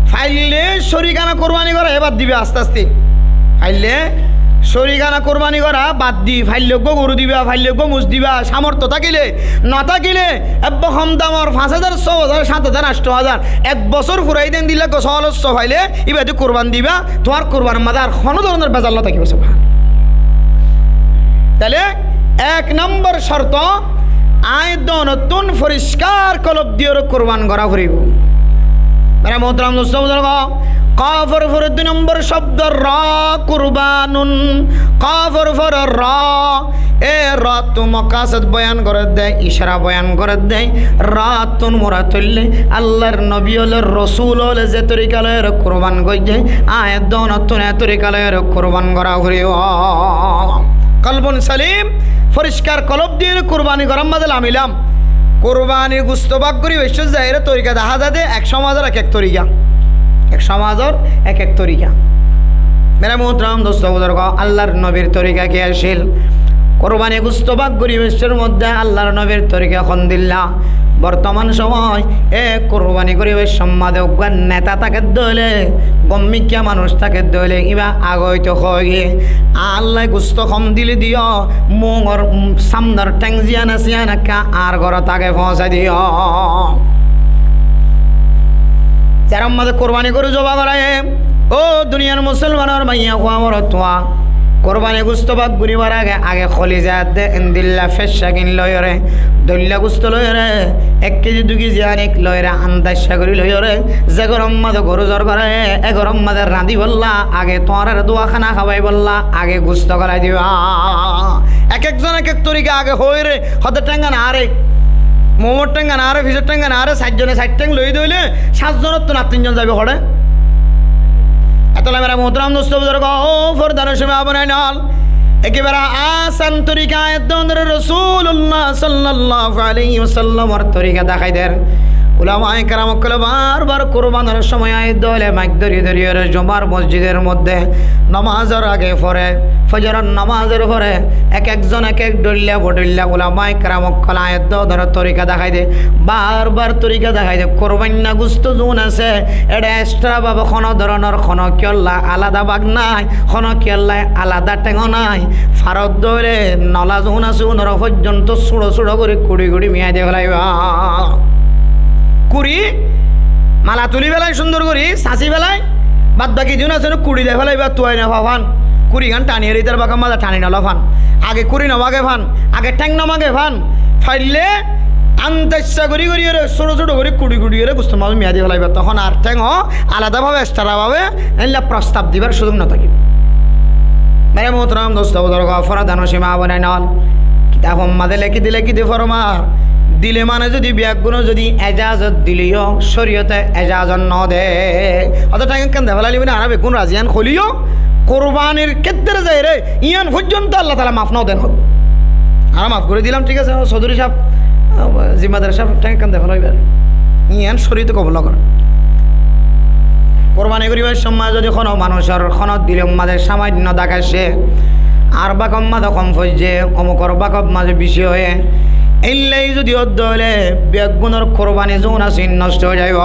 Faille córi gana kurbani gora, e bad dibe aste aste. Faille Torika na kurbani gorá bad di, faille eggúa goru diba, faille eggúa muc diba, samortho tákile, no tákile, ebbe hom damor fañs házar, só házar, sát házar, ancto házar, ek bosór furai de endilla eggúa sóolor só faile, íba di kurban diba, tuáñr kurbanir mazé ar honó doronor bezal no tákibo, subhan. Taile ek nombor corto, aññí donottún foriskar kolob diyóre kurban gorá foribó. Mere muhtaram dustó buzurgó, kofor fore dui nombor cobdo ra, kurbanun. Kofor fore ra, e ra ttu mokasod boyan goredde, icara boyan goredde. Ra ttún murad óilde Allar nobi óile, rosul óile ze torika loiyóre kurban goijjé, aññí donottún e torika loiyóre kurban gorá foribó. Kolbun salim, foriskar kolob diyóre kurbani gorár mazé lamilam. Kurbanir gusto bak gorí baiccót zaiyóre torika dahá zade, ek somazor ek ek torika. Ek somazor ek ek torika. Mere muhtaram dustó buzurgó, Allar nobir torika ki accíl? Kurbani gusto bak gorí baiccór modde Allar nobir torika hondilla? Bortoman somoi e kurbani goríbar somade uggúa neta tákedde óile, gommikká manúic tákedde óile, íba age óito hoóiye, Allai gusto hom dile diyó, mungor, um, samnor théng ziyán asé yían ekká añár górot age foóñsai diyó. Zerór mazé kurbani goru zoba goráiye, ó duniyar musolmanor maiyafua morotfua, kurbani gusto bak goríbar age age holiza edde endilla feccá gin loiyóre, dóilla gusto loiyóre, ek kezi dui kezi anik loiyóre, andacca gorí loiyóre, ze góror mazé goru zor goré, e góror mazé rañdíbolla age, tuáñráre duwa hána háwaibolla age gusto golai diba. Ek ek zon ek ek torika age hoóire, hoóde théng gán añáre, muúmor théng gán añáre, fisór théng gán añáre, sair zone sair théng loiyé de óile, sát zonottún ar tin zon zaibo hoçé? Etolla mere muhtaram dustó buzurgó, ó fordanocin maa bonain ol, ekebare asan torika, edde onore Rosulullah sallallahu alaihi wasallamor torika dahái der. Ulamaye keram ókkole bar bar kurbanor somoi aññí doile maik dóri dóri ore jumar mosjidor modde nomazor age fore, fojoror nomazor fore, ek ek zon ek ek dóilla bodóilla ulamaye keram ókkol aññí doonor torika dahái de, bar bar torika dahái de. Kurbainna gusto zuún asé, eçe estra bábe hono doronor hono kiyólla alada bak nái, hono kiyólla alada théng ó nái. Farot dóile nola zuún asé, unóra foijjonto suço suço gorí kuçi kuçi miyai di félaiba. Kuri mala tuli félai, cúndor gorí sasi félai, bad baki zuún asé kuçi di félaiba, tuai no fa fán. Kuri gán tani eri tar bákor mazé tani no lo fán. Age kuri no mage fán, age théng no mage fán. Faille andacca gorí gorí ore, suço suço gorí kuçi kuçi ore gustor mazé miyai di félaiba. Tohón ar théng ó alada bábe, estra bábe, éilla prostab dibar suzuk no tákibo. Mere muhtaram dustó buzurgó, fordanocin maa bonain ol, kitabor mazé lekí di lekí di formar, dile mane zodi beggúne zodi ejazot dileyo córiyote ejazot no de. Hoto théng ekkán de félailim ne, añára beggún razi ain hoileyo, kurbanir kéttre zaiyóre yían foijjonto Allah taala maf no den hoó. Añára maf gorí dilam, thík asé, sodori sáb, zimmadar sáb, théng ekkán de félaiba. Yían córiyote kobul no goré. Kurbani goríbar somoi zodi hono manúcor hono dilor mazé samainno dak aiccé, añár bákor mazé hom foijjé, omukor bákor mazé beci óiye, éilla zodi ódde óile beggúnor kurbani zuún asé nosto ói zaibo.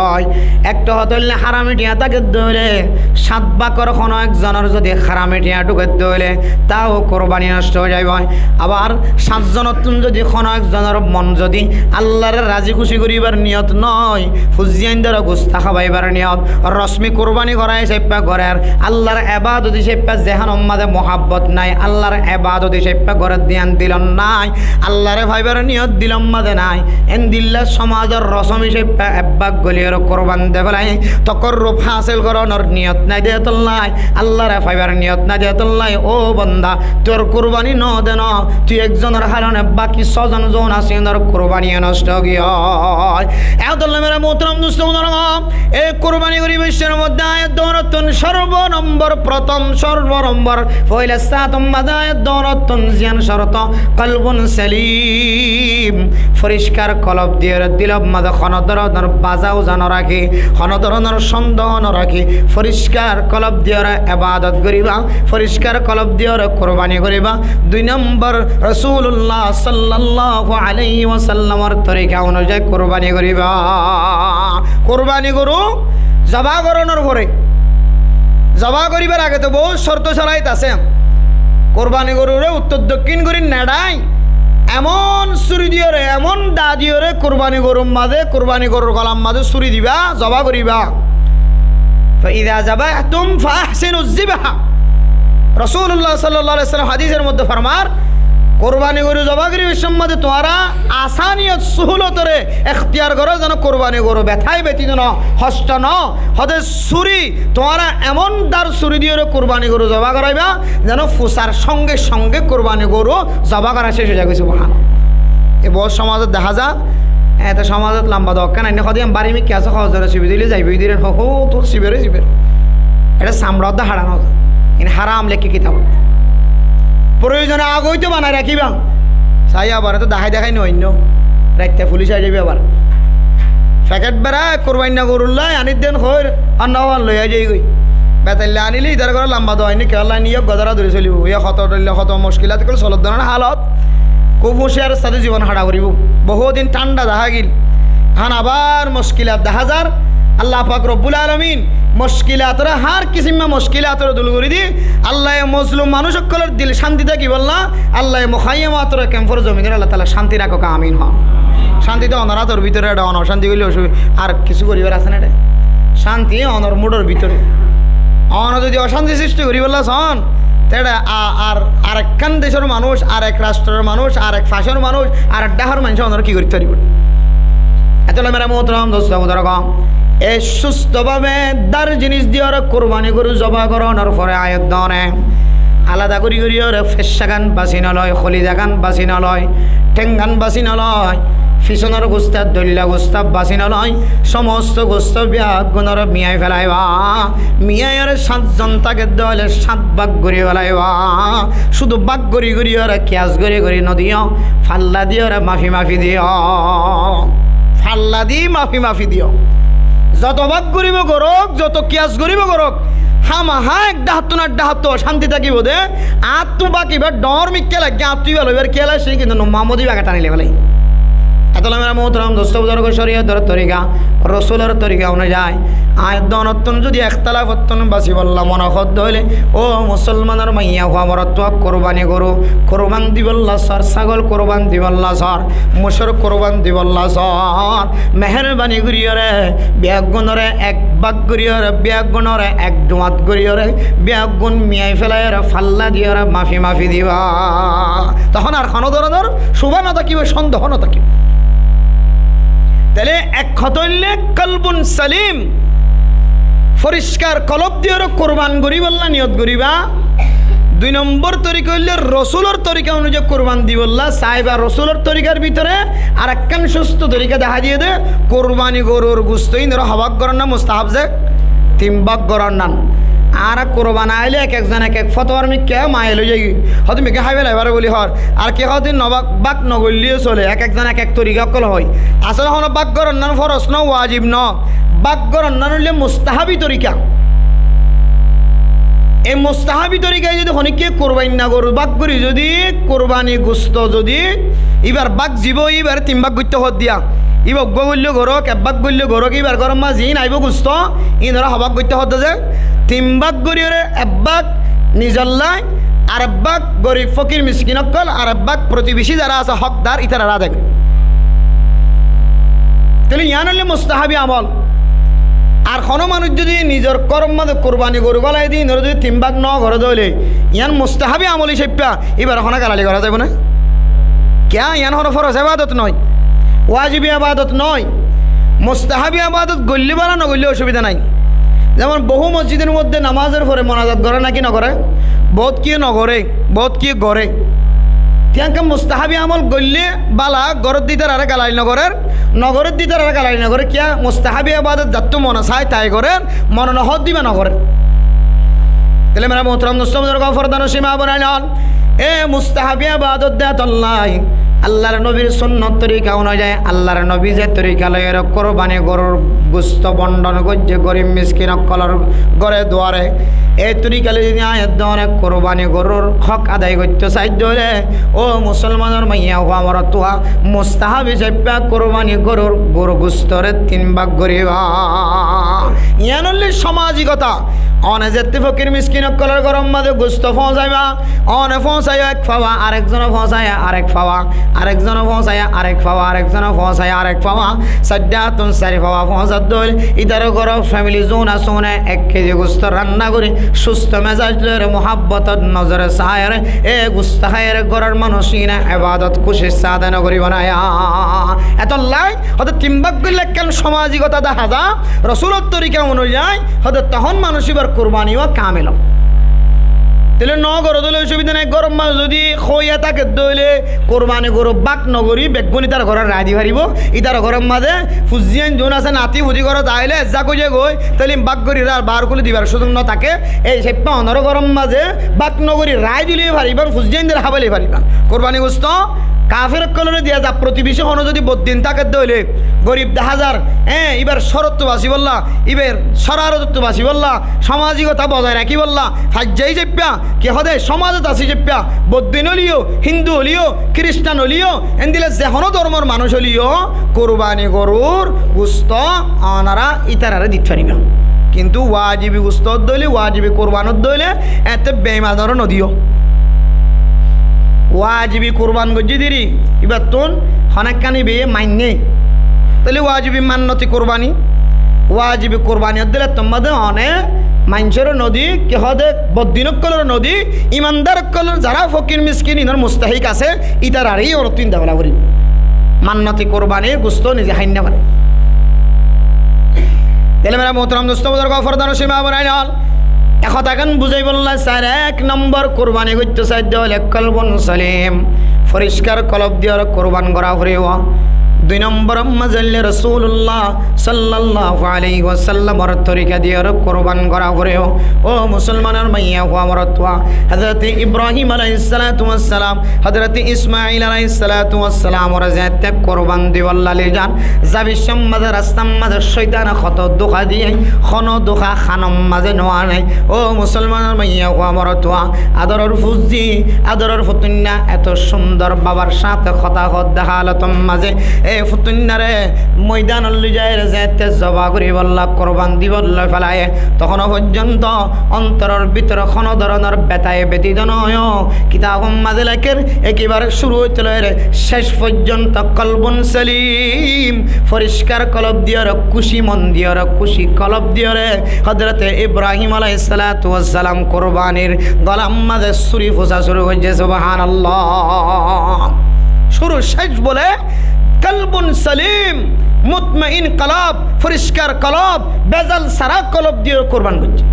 Ekto hotá óilde, harami thiañ tákedde óile, sát bákor hono ek zonor zodi harami thiañ dhúkedde óile, tau kurbani nosto ói zaibo. Abar sát zonottún zodi hono ek zonor mon zodi Allaré razi kúci goríbar niyot no, fuain dóre gusto hábaibar niyot, rosmi kurbani gorá hísafe gorér, Allar ebadot hísafe, zehánor mazé muhabbot nái, Allar ebadot hísafe gorér de yían dilot nái, Allaré faibar niyot dilor mazé nái, endilla somazor rosom hísafe ebbak goliyóre kurban de félai, tokorruf hásil gorónor niyot nái de tolla, Allaré faibar niyot nái de tolla, ó bonda, tor kurbani no de no, tui ek zonor hárone baki só zon zuún asé yíanor kurbani nosto ói giyói. Etolla mere muhtaram dustó buzurgó, e kurbani goríbar somot de aññí doonor tún sorbo nombor, protom sorbo nombor, foila sáñt mazé aññí doonor tún ziyán corto, kolbun salim, foriskar kolob diyóre dilor mazé hono doronor bazauza no rakí, hono doronor sondoh no rakí, foriskar kolob diyóre ebadot goríba, foriskar kolob diyóre kurbani goríba. Dui nombor, Rosulullah sallallahu alaihi wasallamor torika onuzai kurbani goríba. Kurbani goru zoba gorónor fore, zoba goríbar age to bout corto corait asé. Kurbani goruré uttor dokkín gorí neçái, emon súri diyóre, emon dha diyóre kurbani gorur mazé, kurbani gorur golar mazé súri diba, zobá goríba. فإذا ذبحتم فأحسنوا الذبح. Rosulullah sallallahu alaihi wasallam hadísor modde formar, kurbani goru zobá goríbar somot tuáñra asaniyot, suhulotore ektiyar goró, zeno kurbani goru betái betido no, hosto no. Hode súri, tuáñra emon dhar súri diyóre kurbani goru zobá goráiba, zeno fusar songe songe kurbani goru zobá gorá céc ói zagói, subhanallah. E bout somazot dehá za, ete somazot lamba dokkán ainné, hode bari mikká asé, hozore sibi dile zaibo, idiren ho, ho, tor sibere siber. Ete samra odde haram no. In haram lekí kitabot. Proyozone age óito banai rakíba. Sai abar to dahái dahái no ainno. Raitta fulis aizaibo abar. Feket bera kurbainna gorulla anir den hoir, anna owan loi aizai goi. Betailla anile idar gora lamba do ainne, kiyólla ainne, iyó godara dori solibo. Iyó hoto doilla hoto muskilat kol solor doron halot. Kub huciyar sáte zibon hara goribo. Bohut din thanda dahá gil. Ehón abar muskilat dahá zar. Allah pak robbul alamin muskilatoré, hár kisimma muskilatoré dul gorí di, Allaye mozlum manúic ókkolor dil cánti tákibolla, Allaye muháiyamatore kemfor zominor Allah taala cánti rakók, amin hon. Cánti to onor átor bútore, ede onor cánti goille osubida, ar kessú goríbar asé né ede? Cánti onor muçor bútore. One zodi ocánti sristi goríbolla son, te ede a-, ar, arekkán decór manúic, arek rastrór manúic, arek facór manúic, arek dhákor maincé onore ki gorí faribó? Etolla mera muhtaram dosto buzurg, e susto bábe dhar jinis diyóre kurbani goru zobá gorónor fore aiyóre done alada gorí gorí yóre feccagan basi no loi, holizagan basi no loi, thénggan basi no loi, fisónor gusta, doilla gusta basi no loi, somosto gusta beggúnore miyai felaiba. Miyaiyóre sáñt zon táke de óile sáñt bák gorí felaiba. Cúdu bák gorí gorí yóre kiyas gorí gorí no diyó, falla diyóre mafi mafi diyó. Falla di mafi mafi diyó. Zoto bák goríbo gorók, zoto kiyas goríbo gorók, hámahá ek dhákottún ar dhákottu ocánti tákibo de. Añáttu bák ibá dhoóñr mikká lage, añáttu ibá loibar kiyal aiccé, kintu no mamodi ibá age thani loi felai. Etolla mera muhtaram dosto buzurg, córiyotor torika, rosulor torika onuzai, aiyóre donottún zodi ektelafottún basibolla mone hoó de óile, ó musolmanor maiyafua morotfua, kurbani goru kurban dibolla sor, sagol kurban dibolla sor, mucór kurban dibolla sor, meherbani gorí yóre beggúnore ek bák gorí yóre, beggúnore ek duat gorí yóre, beggún miyai felai yóre, falla diyóre mafi mafi diba. Tohón ar hono dóronor cúba no tákibo, sondeho no tákibo. Tóile ek hotá óilde kolbun salim, foriskar kolob diyóre kurban goríbolla niyot goríba. Dui nombor torika óilde rosulor torika onuzai kurban dibolla saiba. Rosulor torikar bútore arekkán susto torika dahá diyé de, kurbani gorur gusto ínoré hobák goron na mustahab ze? Tin bák goron nan. Añára kurban aile ek ek zon ek ek fotowar mikká mail ói zai. Hoó de mikká hái felaibar buli hoór. Ar ki hoó de no bák, bák no goilleyó sole, ek ek zon ek ek torika ókkol hoó. Asóle hono bák goron nan foros no, wajib no. Bák goron nan óilde mustahabi torika. E mustahabi torika zodi honikka kurbainna goru bák gorí zodi kurbani gusto zodi íbar bák zibá, íbaré tin bák goitté hoó de. Íba uggúa goillé gorók, ek bák goillé gorók, íbar góror mazé ziín aibó gusto, íinoré hobák goitté hoó de ze, tin bák goríyoré ek bák nizolla, arek bák gorib fokir miskin ókkol, arek bák protibeci zará asé hókdar ítararé adai gorí. Tóile yián óilde mustahabi amol. Ar honó manúic zodi nizor góror mazé kurbani goru gólai di, íinoré zodi tin bák no goré de óile, yián mustahabi amol hísafe íbaré honó galali gorá zaibo né? Kiyá? Yián honó foros ebadot noó, wajibi ebadot noó, mustahabi ebadot goillé bála, no goillé osubida nái. Zemon bohú mosjidor modde namazor fore monazat goré náki no goré? Bout kiyé no goré, bout kiyé goré. Tiyánka mustahabi amol goillé bála, goródde ítararé galali no gorér, no goródde ítararé galali no gorér. Kiyá? Mustahabi ebadot zattú mone sai tai gorér, mone no hoódde íba no gorér. Tóile mera muhtaram dosto buzurg, fordanocin maa bonain, e mustahabi ebadot de tollai Allar nobir sunnot torika onuyai, Allar nobi ze torika loiyóre kurbani gorur gusto bondon goijje gorib miskin ókkolor góre duare, e torika loi zodi aññí edde kurbani gorur hók adai goitto saidde óile, ó musolmanor maiyafua morotfua, mustahab hísafe kurbani gorur goru gustore tin bák goriba. Yián óilde somajikota. One zette fokir miskin ókkolor góror mazé gusto foóñsaiba, one foóñsaiyo ek fawa, arek zone foóñsaiyo arek fawa, arek zone foóñsaiyo arek fawa, arek zone foóñsaiyo arek fawa, saidde áttun sair fawa foóñsadde óile, ítarar góror femili zuna sune ek kezi gusto ranna gori, susto mezaj loiyóre, muhabbotor nozore saiyóre, e gusto háiyore góror manúic íne ebadot kúci sáde nogoribo na ya. Etollá Hóde tin bák goille ekkán somajikota dahá za, Rosulor torika onuyai, hóde tohón manúic íbar kurbani ó kamil ó. Tóile no goró dóile osubida nai, góror mazé zodi hoiya táke dóile kurbani goru bák no gori beggún ítar górot raái di faribó, ítar góror mazé fuzziyain zun asé nati fuzi górot aile ezzá goijja goi, tóile bák gori ar bar kuli dibar suzuk no táke, ei hísafe onor góror mazé bák no gori raái dile fariban, fuzziyain dile hábaile fariban. Kurbani gusto Kafir ókkolore diya za, protibeci hono zodi boddin táke dóile, gorib dahá zar, e, íbar córottu basibolla, íbar córarottú basibolla, somajikota bozai rakíbolla, faijja hísafe, ki hóde, somajot asé hísafe, boddin óliyo, hindu óliyo, kiristan óliyo, endilla ze hono dormor manúic óliyo, kurbani gorur gusto onora ítarare dit fariba. Kintu wajibi gusto dóile, wajibi kurban dóile, ete beimanore no diyo. Wajibi kurban goijjé deri, íbattún honekkáni beye mainné. Tóile wajibi mannoti kurbani, wajibi kurbani ódde le tommá de one maincóre no di, ki hóde, boddin ókkolore no di, imandar ókkol, zara fokir miskin inor mustahik asé, ítarare íbattún dibálla foribo. Mannoti kurbanir gusto nize háinna fare. Tóile mera muhtaram dustó buzurgó, fordanor sima bonain ol, e hotá gán buzáibolla sair, ek nombor kurbani goitto saidde óile kolbun salim, foriskar kolob diyóre kurban gora foribo. Dui nombor mazé óile Rosulullah sallallahu alaihi wasallamor torika diyóre kurban gora foribo. Ó musolmanor maiyafua morotfua, Hozrot Ibrahim alaihissalatu wassalam, Hozrot Ismail alaihissalatu wassalamore zeñtte kurban dibolla loi zan, zabir cómot mazé, rastar mazé cóitane hoto duka diye, hono duka hanor mazé no ane. Ó musolmanor maiyafua morotfua, adoror fuzzi, adoror futuinna, eto cúndor babar sáñte hotá hoódde hálotor mazé e futuinnare moidanot loi zaiyóre zeñtte zoba goríbolla, kurban dibolla félaiye, tohóno foijjonto ontoror bútore hono dóronor betaye betido no óiyo. Kitabor mazé lekér, ekebare cúru óite loiyóre céc foijjonto kolbun salim, foriskar kolob diyóre, kúci mon diyóre, kúci kolob diyóre Hozrot Ibrahim alaihissalatu wassalam kurbanir golar mazé suri fusa cúru goijjé. Subhanallah. Cúru céc bole kolbun salim, mutmain kolob, foriskar kolob, bezal sára kolob diyóre kurban goijjé.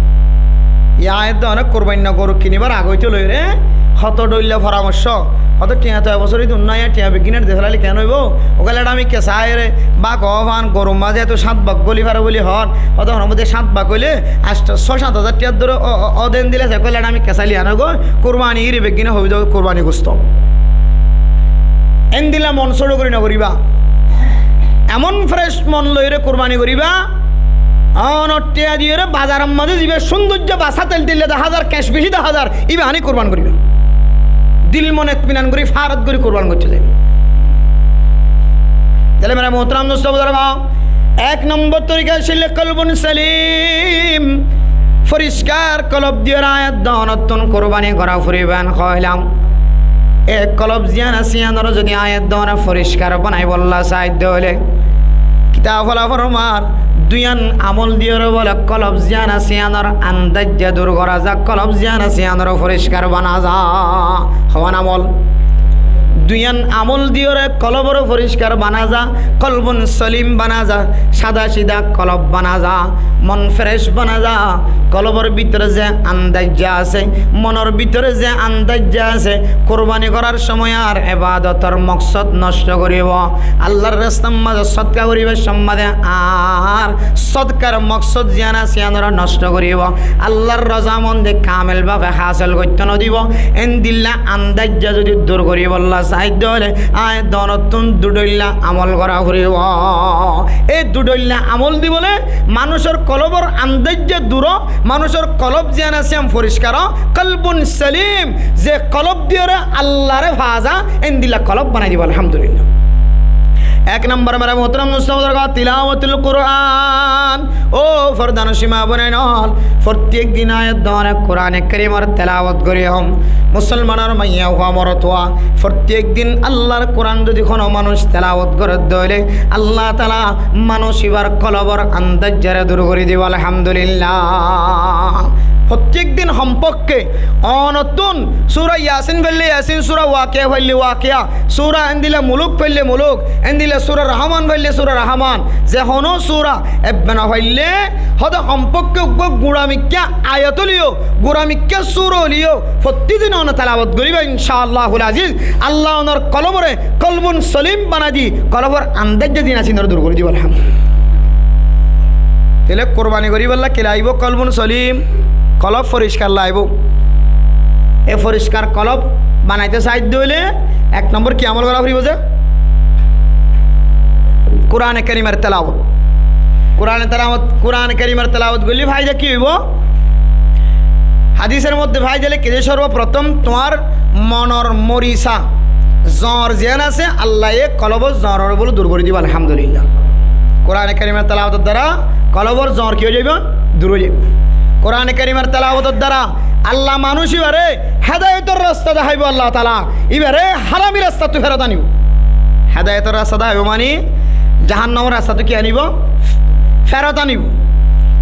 Yá edde one kurbainna goru kinibar age óite loiyóre hoto dhoilla foramorco, hoto thiañ to e bosór idun nai, thiañ beggín ede félali keén óibo? Ókkol ede ami kesa aiyóre bák ófan, gorur mazé eto cát bák góli fare buli hoór, hoto honó bóde cát bák óile ancto, só cát házar thiañ dóri ó, ó, ó den dile se, ókkol ede ami kesa liya no goi, kurbani iri beggíne hoibo de kurbani gusto. Endilla mon sóro gorí no goríba. Emon fresh mon loiyóre kurbani goríba, onor thiañ diyóre bazaror mazé ziba cúndoijja basá telteilla dahá zar, keñc beci dahá zar, íba aní kurban goríba. Dil mon etminan gorí, farot gorí kurban goittó zaiba. Tóile mera muhtaram dustó buzurgó, ek nombor torika asíl kolbun salim, foriskar kolob diyóre aññí edde onottún kurbani gora foribo hoilam. E kolob ziyán asé, yíanore zodi aññí edde one foriskar banaibolla saidde óile, kitab ókkole formar, duiyán amol diyóre bóle kolob ziyán asé yíanor andaijja dur gora za, kolob ziyán asé yíanore foriskar bana za. Hoón amol? Duiyán amol diyóre kolobore foriskar bana za, kolbun solim bana za, sada sida kolob bana za, mon fresh bana za. Kolobor bútore ze andaijja asé, monor bútore ze andaijja asé, kurbani gorar cómot ar ebadotor moksod nocto goríbo, Allar rastar mazé sodka goríbar cómot ar sodkar moksod ziyán asé yíanore nocto goríbo, Allar rozamondi kamil bábe hásil goittó no dibo. Endilla andaijja zodi dur goríbolla sa Aññí dóile, aññí dónottún dudhoilla amol gorá foribó. E dudhoilla amol di bóle manúcor kolobor andaijja duró, manúcor kolob ziyán asé yián foriskar ó, kalbun salim, ze kolob diyóre Allaré fa za, endilla kolob banai dibó, alhamdulillah. Ek nombor mere muhtaram dustó buzurgo, tilawatul Quran. Ó fordanocin ma bonain ól, fottí ek din aññí dóne Kurane Kerimor telawot gorí hom. Musolmanor maiya fua morot fua, fottí ek din Allar Kuran zodi hono manúc telawot goré dóile, Allah taala manúc ibar kolobor andaijjare dur gorí dibó, alhamdulillah. Fottí ek din hompokké onottún sura Yasin faille Yasin, sura Wakia faille Wakia, sura endilla Muluk faille Muluk, endilla sura Rahman faille sura Rahman, ze hono sura ebbe no faille, hóde hompokké uggwá guramikká ayat óliyo, guramikká sura óliyo, fottí din one telawot goríba, inshaAllahul aziz. Allah onor kolobore kolbun solim banai di, kolobor andaijja zin asé inore dur gorí dibó, alhamdulillah. Tóile kurbani goríbolla ki laibó? Kolbun solim, kolob foriskar laibó. E foriskar kolob banaito saidde óile ek nombor ki amol gorá foribó ze? Kurane Kerimor telawot. Kurane telawot, Kurane Kerimor telawot goille faida ki óibo? Hadisor modde faida lekké de, sorboprotom tuáñr monor morisa, zor ziyán asé, Allaye kolobor zoror bóle dur gorí dibó, alhamdulillah. Kurane Kerimor telawotor dara kolobor zor ki ói zaibo? Dur ói zaibo. Kurane Kerimor telawotor dara Allah manúc ibare hedayotor rasta dahaibo, Allah taala ibare harami rastattú ferot anibo. Hedayotor rasta dahaibo mani jahannomor rastattú ki anibo? Ferot anibo.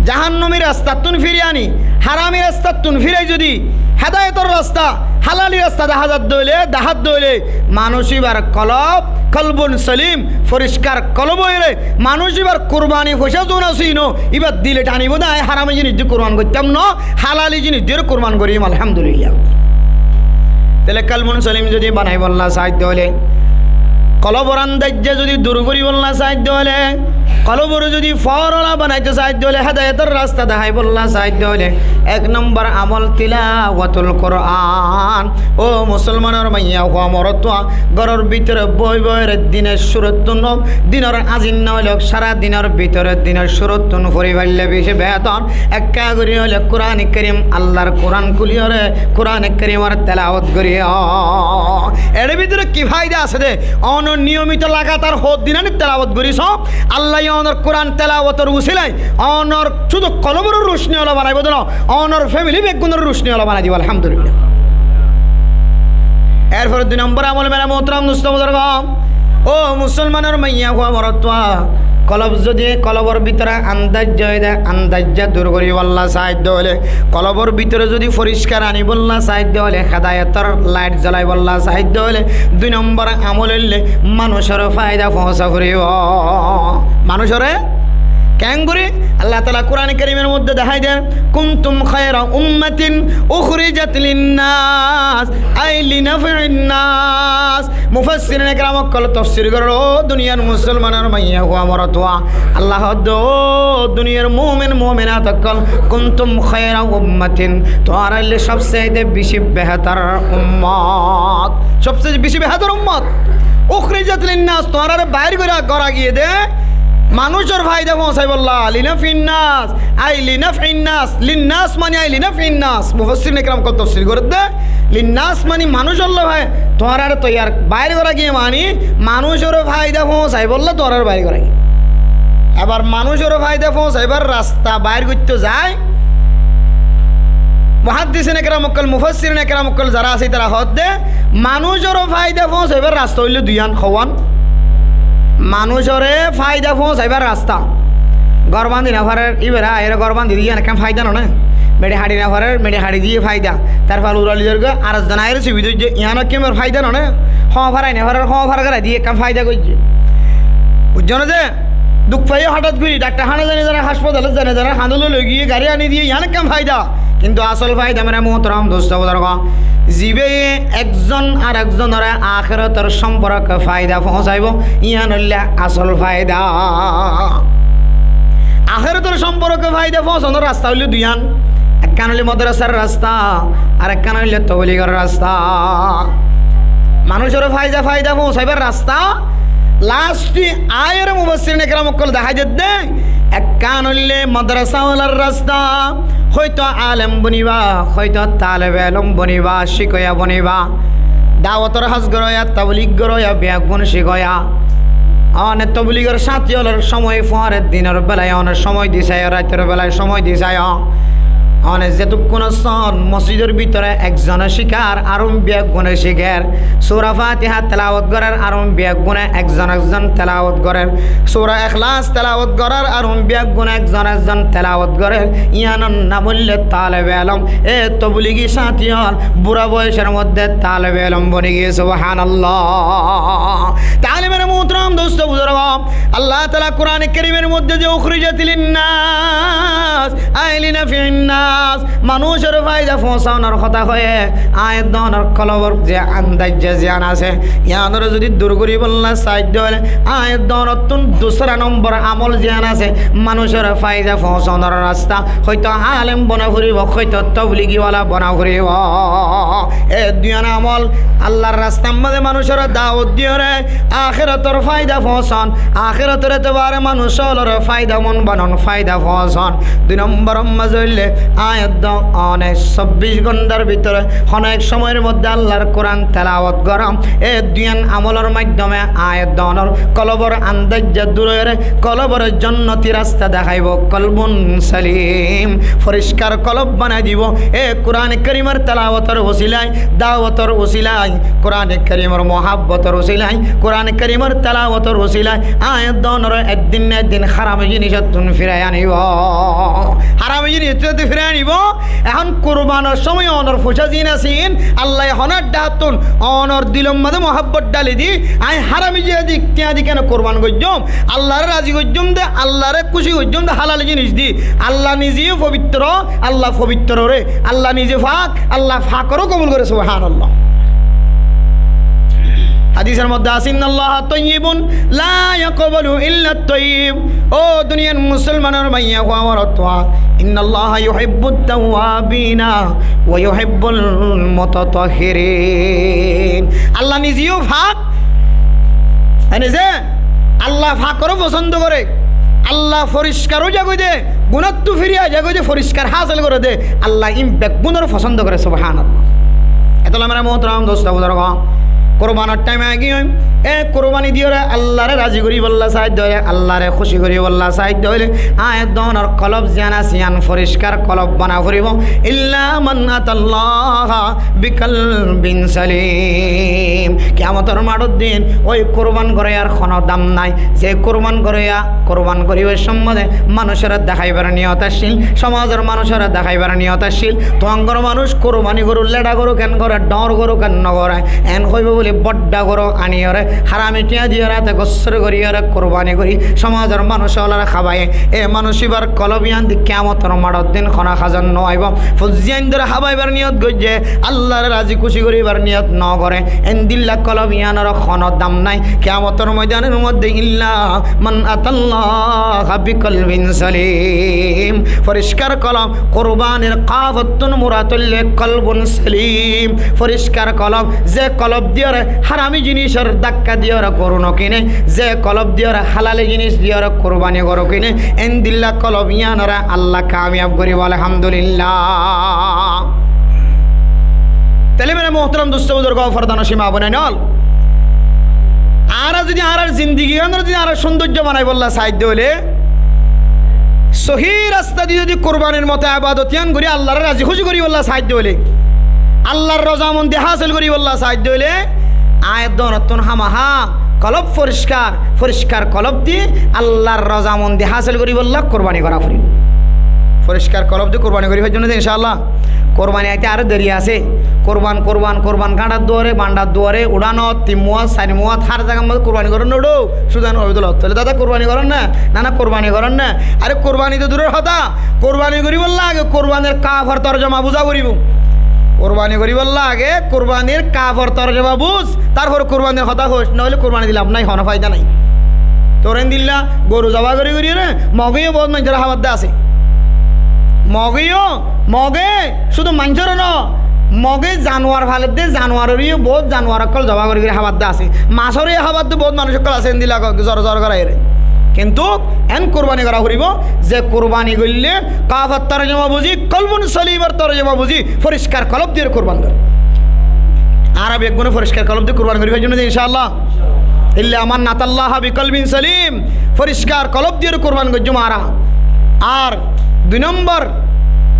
Jahannomi rastattún firi ani, harami rastattún firai zodi hedayotor rasta, halali rasta dahá zadde óile, dahádde óile, manúc ibar kolob, kolbun solim, foriskar kolob óile, manúc ibar kurbani foicá zun asé ino, ibar dile tanibo de, aññí harami zinis di kurban goittám no, halali zinis diyóre kurban gorim, alhamdulillah. Tóile kolbun solim zodi banaibolla saidde óile, kolobor andaijja zodi dur goríbolla saidde óile, kolobore zodi forola banaito saidde óile, hedayotor rasta dahaibolla saidde óile, ek nombor amol tilawatul Quran. Ó musolmanor maiya fua morot fua, góror bútore boi boiyóre dinor cúruttún ók, dinor azinna óilok, sára dinor bútore dinor cúruttún fori faille beci behetor. Ekká gorí óile Kurane Kerim Allar Kuran kúliyóre Kurane Kerimor telawot goríyo. Ere bútore ki faida asé de, one niyomito lagatar hoddin ane telawot gorí só, Allaye onor Kuran telawotor usilai onor cúdu kolobor rucni ola banaibo de no, onor femili beggúnor rucni ola banai dibo, alhamdulillah. Erfore dui nombor amol mere muhtaram dustó buzurgo, ó musolmanor maiya fua morot fua, kolob zodi, kolobor bútore andaijja ói de, andaijja dur goríbolla saidde óile, kolobor bútore zodi foriskar anibolla saidde óile, hedayotor lait zolaibolla saidde óile, dui nombor amol óilde manúcore faida foóñsa foribó. Manúcore keéngorí? Allah taala Kurane Kerimor modde dahái de, kuntum khaira ummatin ukhrijat linnas, ai linaf'in nas. Mufassirin ekram ókkol tofsir gorer, ó duniyar musolmanor maiya fua morot fua, Allah hoódde, ó duniyar mumin muminat ókkol, kuntum khaira ummatin, tuáñra óilde sobse beci behetor ummot, sobse beci behetor ummot. Ukhrijat linnas, tuáñrare bair gorá, gorá giyé de manúcor faida foóñsaibolla, linaf'in nas, ai linaf'in nas, linnas mani ai linaf'in nas. Mufassirin ekram ókkol tofsir gorer de, linnas mani manúcolla fai, tuáñrare toiyar bair gorá giyé mani manúcore faida foóñsaibolla tuáñrare bair gorá giyé. Ebar manúcore faida foóñsaibar rasta bair goitto zai, muhaddisin ekram ókkol, mufassirin ekram ókkol zara asé, tará hoódde, manúcore faida foóñsaibar rasta óilde duiyán, houwán? Manúcore faida foóñsaibar rasta. Gór bandi nofarer, íbare aiyóre gór bandi diyé, yián ekkán faida no né? Meçi haçi nofarer, meçi haçi diyé faida. Tarfal urali dór goi, ar zon aiyóre sibi dóijje, yián ekkán faida no né? Hoóñr farai nofarer, hoóñr farai diyé ekkán faida goijje. Buijjó né de? Duk faiyé hotát gorí, daktar hána zane zane, háspatalat zane zane, hándole loi giyé, gari ani diyé, yián ekkán faida. Kintu asol faida mere muhtaram dustó buzurgo, zibe ekzon ar ekzonore ahérator somporke faida foóñsaibo, yián óilde asol faida. Ahérator somporke faida foóñsanor rasta óilde duiyán, ekkán óilde modrasar rasta, ar ekkán óilde tobligor rasta. Manúicoré faida, faida foóñsaibar rasta last ayóre mufassirin ekram ókkole dahái dedde, ekkán óilde madrasawalar rasta, hoito alem boniba, hoito talebe elom boniba, cikoya boniba, dawotor ham goróya, toblig goróya, beggún cikoya. One tobligor sáñti ólor cómoi fuáñre dinor belai one cómoi di saiyó, raitor belai cómoi di saiyó. One zetukkún asón mosjidor bútore ekzone cikár, aró beggúne cikér. Sura Fatiha telawot gorér, aró beggúne ekzon ekzon telawot gorér. Sura Ikhlas telawot gorér, aró beggúne ekzon ekzon telawot gorér. Yíanor nam óilde talebe elom. E tobligi sáñti ól bura boyosor modde talebe elom boni giyé, subhánallah. Taále mere muhtaram dustó buzurgó, Allah taala Kurane Kerimor modde ze ukhrijat linnas, ay linafi'in nas, manúicoré faida foóñsaonor hotá hoiyé, aññí eddoónor kolobor ze andaijja ziyán asé, yíanoré zodi dur goríbolla saidde óile, aññí eddoónottún dusára nombor amol ziyán asé, manúicoré faida foóñsaonor rasta, hoito alem bona foribó, hoito tobligiwala bona foribó. E duiyán amol, Allar rastar modde manúicoré dawot diyoré, ahérator faida foóñsan, ahérator etebare manúic ólore faidamon banon, faida foóñsan. Dui nombor mazé óilde, aññí eddoóne sobbic góndar bútore hono ek cómoir modde Allar Kuran telawot goróm. E duiyán amolor maiddome aññí eddoónor kolobor andaijja dur óiyore kolobore jonnoti rasta deháibo. Kolbun salim, foriskar kolob banai dibo. E Kurane Kerimor telawotor usilai, dawotor usilai, Kurane Kerimor muhabbotor usilai, Kurane Kerimor telawotor usilai, aññí eddoónoré eddin na eddin harami jinisottún firai anibo. Harami jinisottún firai anibo. Ehón kurbanor cómoi onor fucá zin asé, Allaye honó edde háttun onor dilor modde muhabbot dhali di, aññí harami jinisottún tiañ di kene kurban goijjóm? Allaré razi goijjóm de, Allaré kúci goijjóm de hálal jinis di. Allah nize yó fobitro, Allah fobitroré, Allah nize fak, Allah fakoré kobul goré, subhánallah. Hadisor modde asé, innallaha toyyibun la yaqbalu illa toyyib. Ó duniyar musolmanor maiyafua, moroddua, innallaha yuhibbut tawwabina wa yuhibbul mutatahhirin. Allah nize yó fak, ene ze Allah fakoré fosóndo goré, Allah foriskar ói zagói de, gunáttú firi zagói de, foriskar hásil goré de, Allah ín beggúnoré fosóndo goré, subhánallah. Etolla mere muhtaram dustó buzurgó, kurbanor thaim aigiyói, e kurbani diyoré Allaré razi goríbolla saidde óile, Allaré kúci goríbolla saidde óile, aññí eddoónor kolob ziyán asé, yían foriskar kolob bana foribó. Illa man atallaha biqalbin salim. Kiyamotor maçor din ói kurban goróyar honó dam nái. Ze kurban goróya, kurban goríbar cómot de manúicoré deháibar niyot accíl, cómazor manúicoré deháibar niyot accíl, tuáñgor manúic kurbani goru, leça goru ken goré, dhoóñr goru ken nogoré, en hoibó buli bodhdha goru aniyoré, harami tiañ diyoré, áte gossór goríyoré kurbani gorí, cómazor manúic ólore hábaiyé. E manúic íbar kolob yían di kiyamotor maçor din honó hazot no aibó. Fuain doré hábaibar niyot goijjé, Allaré razi kúci goríbar niyot nogoré. Endilla kolob yíanor honó dam nái. Kiyamotor moidanor modde illa man atallaha biqalbin salim. Foriskar kolob, kurbanir kafottún murad óilde kolbun salim. Foriskar kolob, ze kolob diyoré harami jinisor dhakka diyoré goru no kine, ze kolob diyoré halali jinis diyoré kurbani goru kine, endilla kolob yíanoré Allah kamiyab goríbo, alhamdulillah. Tóile mere muhtaram dustó buzurgó, fordanocin maa boinain ól, añára zodi añárar zindigi yíanoré zodi añára cúndoijjo banaibolla saidde óile, sohí rasta di zodi kurbanir moto ebadot yían gorí Allaré razi kúci goríbolla saidde óile, Allar rozamondi hásil goríbolla saidde óile, aññí eddoónottún hámaha kolob foriskar, foriskar kolob di Allar rozamondi hásil goríbolla kurbani gorá foribó. Foriskar kolob di kurbani gorí faijjón de, incáallah. Kurbani aite aró deri asé. Kurban, kurban, kurban, gañçar duare, bandhar duare, uçánot, tin muát, sair muát, hár zagar modde kurbani goron né, uçó, sudan ói dóla. Tóile dada kurbani goron né? Na, na, kurbani goron né. Are kurbani to duror hotá, kurbani goríbolla age kurbanir kafor torjoma buzá foribó. Kurbani goríbolla age kurbanir kafor torjoma buz, tarfore kurbanir hotá hoóis, noóile kurbani di laf nái, honó faida nái. Tor endilla goru zaba gorí gorí re, Moge yó bout maincóre hábar de asé. Moge yó, Moge cúdu maincóre no, Moge januar faleddé, januaroré yó bout januar ókkol zoba gorí gorí hábadde asé. Masóre yó hábadde bout manúic ókkol asé, endilla go-, zor zor goráiyore. Kintu en kurbani gorá foribó, ze kurbani goillé, kaf or torjoma buzí, kolbun solimor torjoma buzí, foriskar kolob diyore kurban goré. Añára beggúne foriskar kolob di kurban gorí faijjum né, incáallah? Illa man atallaha biqalbin salim, foriskar kolob diyore kurban goijjum añára. Ar dui nombor,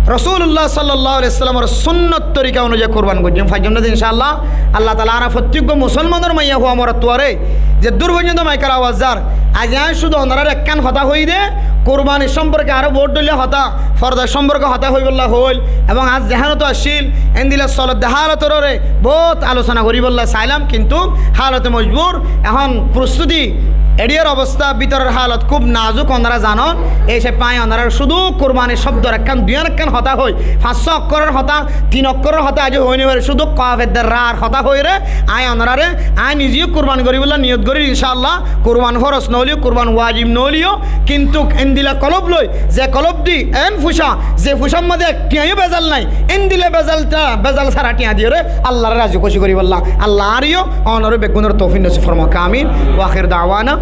Rosulullah sallallahu alaihi wasallamor sunnot torika onuyai kurban goijjum, faijjum né, incáallah? Allah taala añára fottíggua musolmanor maiya fua morotfuaré, zeddúr foijjonto maikor awaz zar, aijja añí cúdu onoráre ekkán hotá hoiyí de, kurbanir somporke aró bout dhoilla hotá, fordar somporke hotá hoibolla hoil, ebong añár zehénoto accíl, endilla solodde hálotoré bout alosona goríbolla sailam, kintu hálote mojbur, ehón prostuti, eçiyar obosta, bútoror hálot kúb nazuk, onorá zanon. Ei hísafe añí onoráre cúdu kurbanir cóbdor ekkán, duiyán ekkán hotá hoi, fañssó okkoror hotá, tin okkoror hotá aijja hoi no fari, cúdu kaf edde rar hotá hoiyóre añí onoráre, añí nize yó kurban goríbolla niyot gorír, incáallah. Kurban foros noóileyo, kurban wajib noóileyo, kintu endilla kolob loi, ze kolob di en fucá, ze fucár modde ek thiañ yó bezal nái, endilla bezal ta-, bezal sára thiañ diyore Allaré razi kúci goríbolla Allah añáre yó onoré beggúnoré toufik nosib formouk, amin. Wa akhir dawana.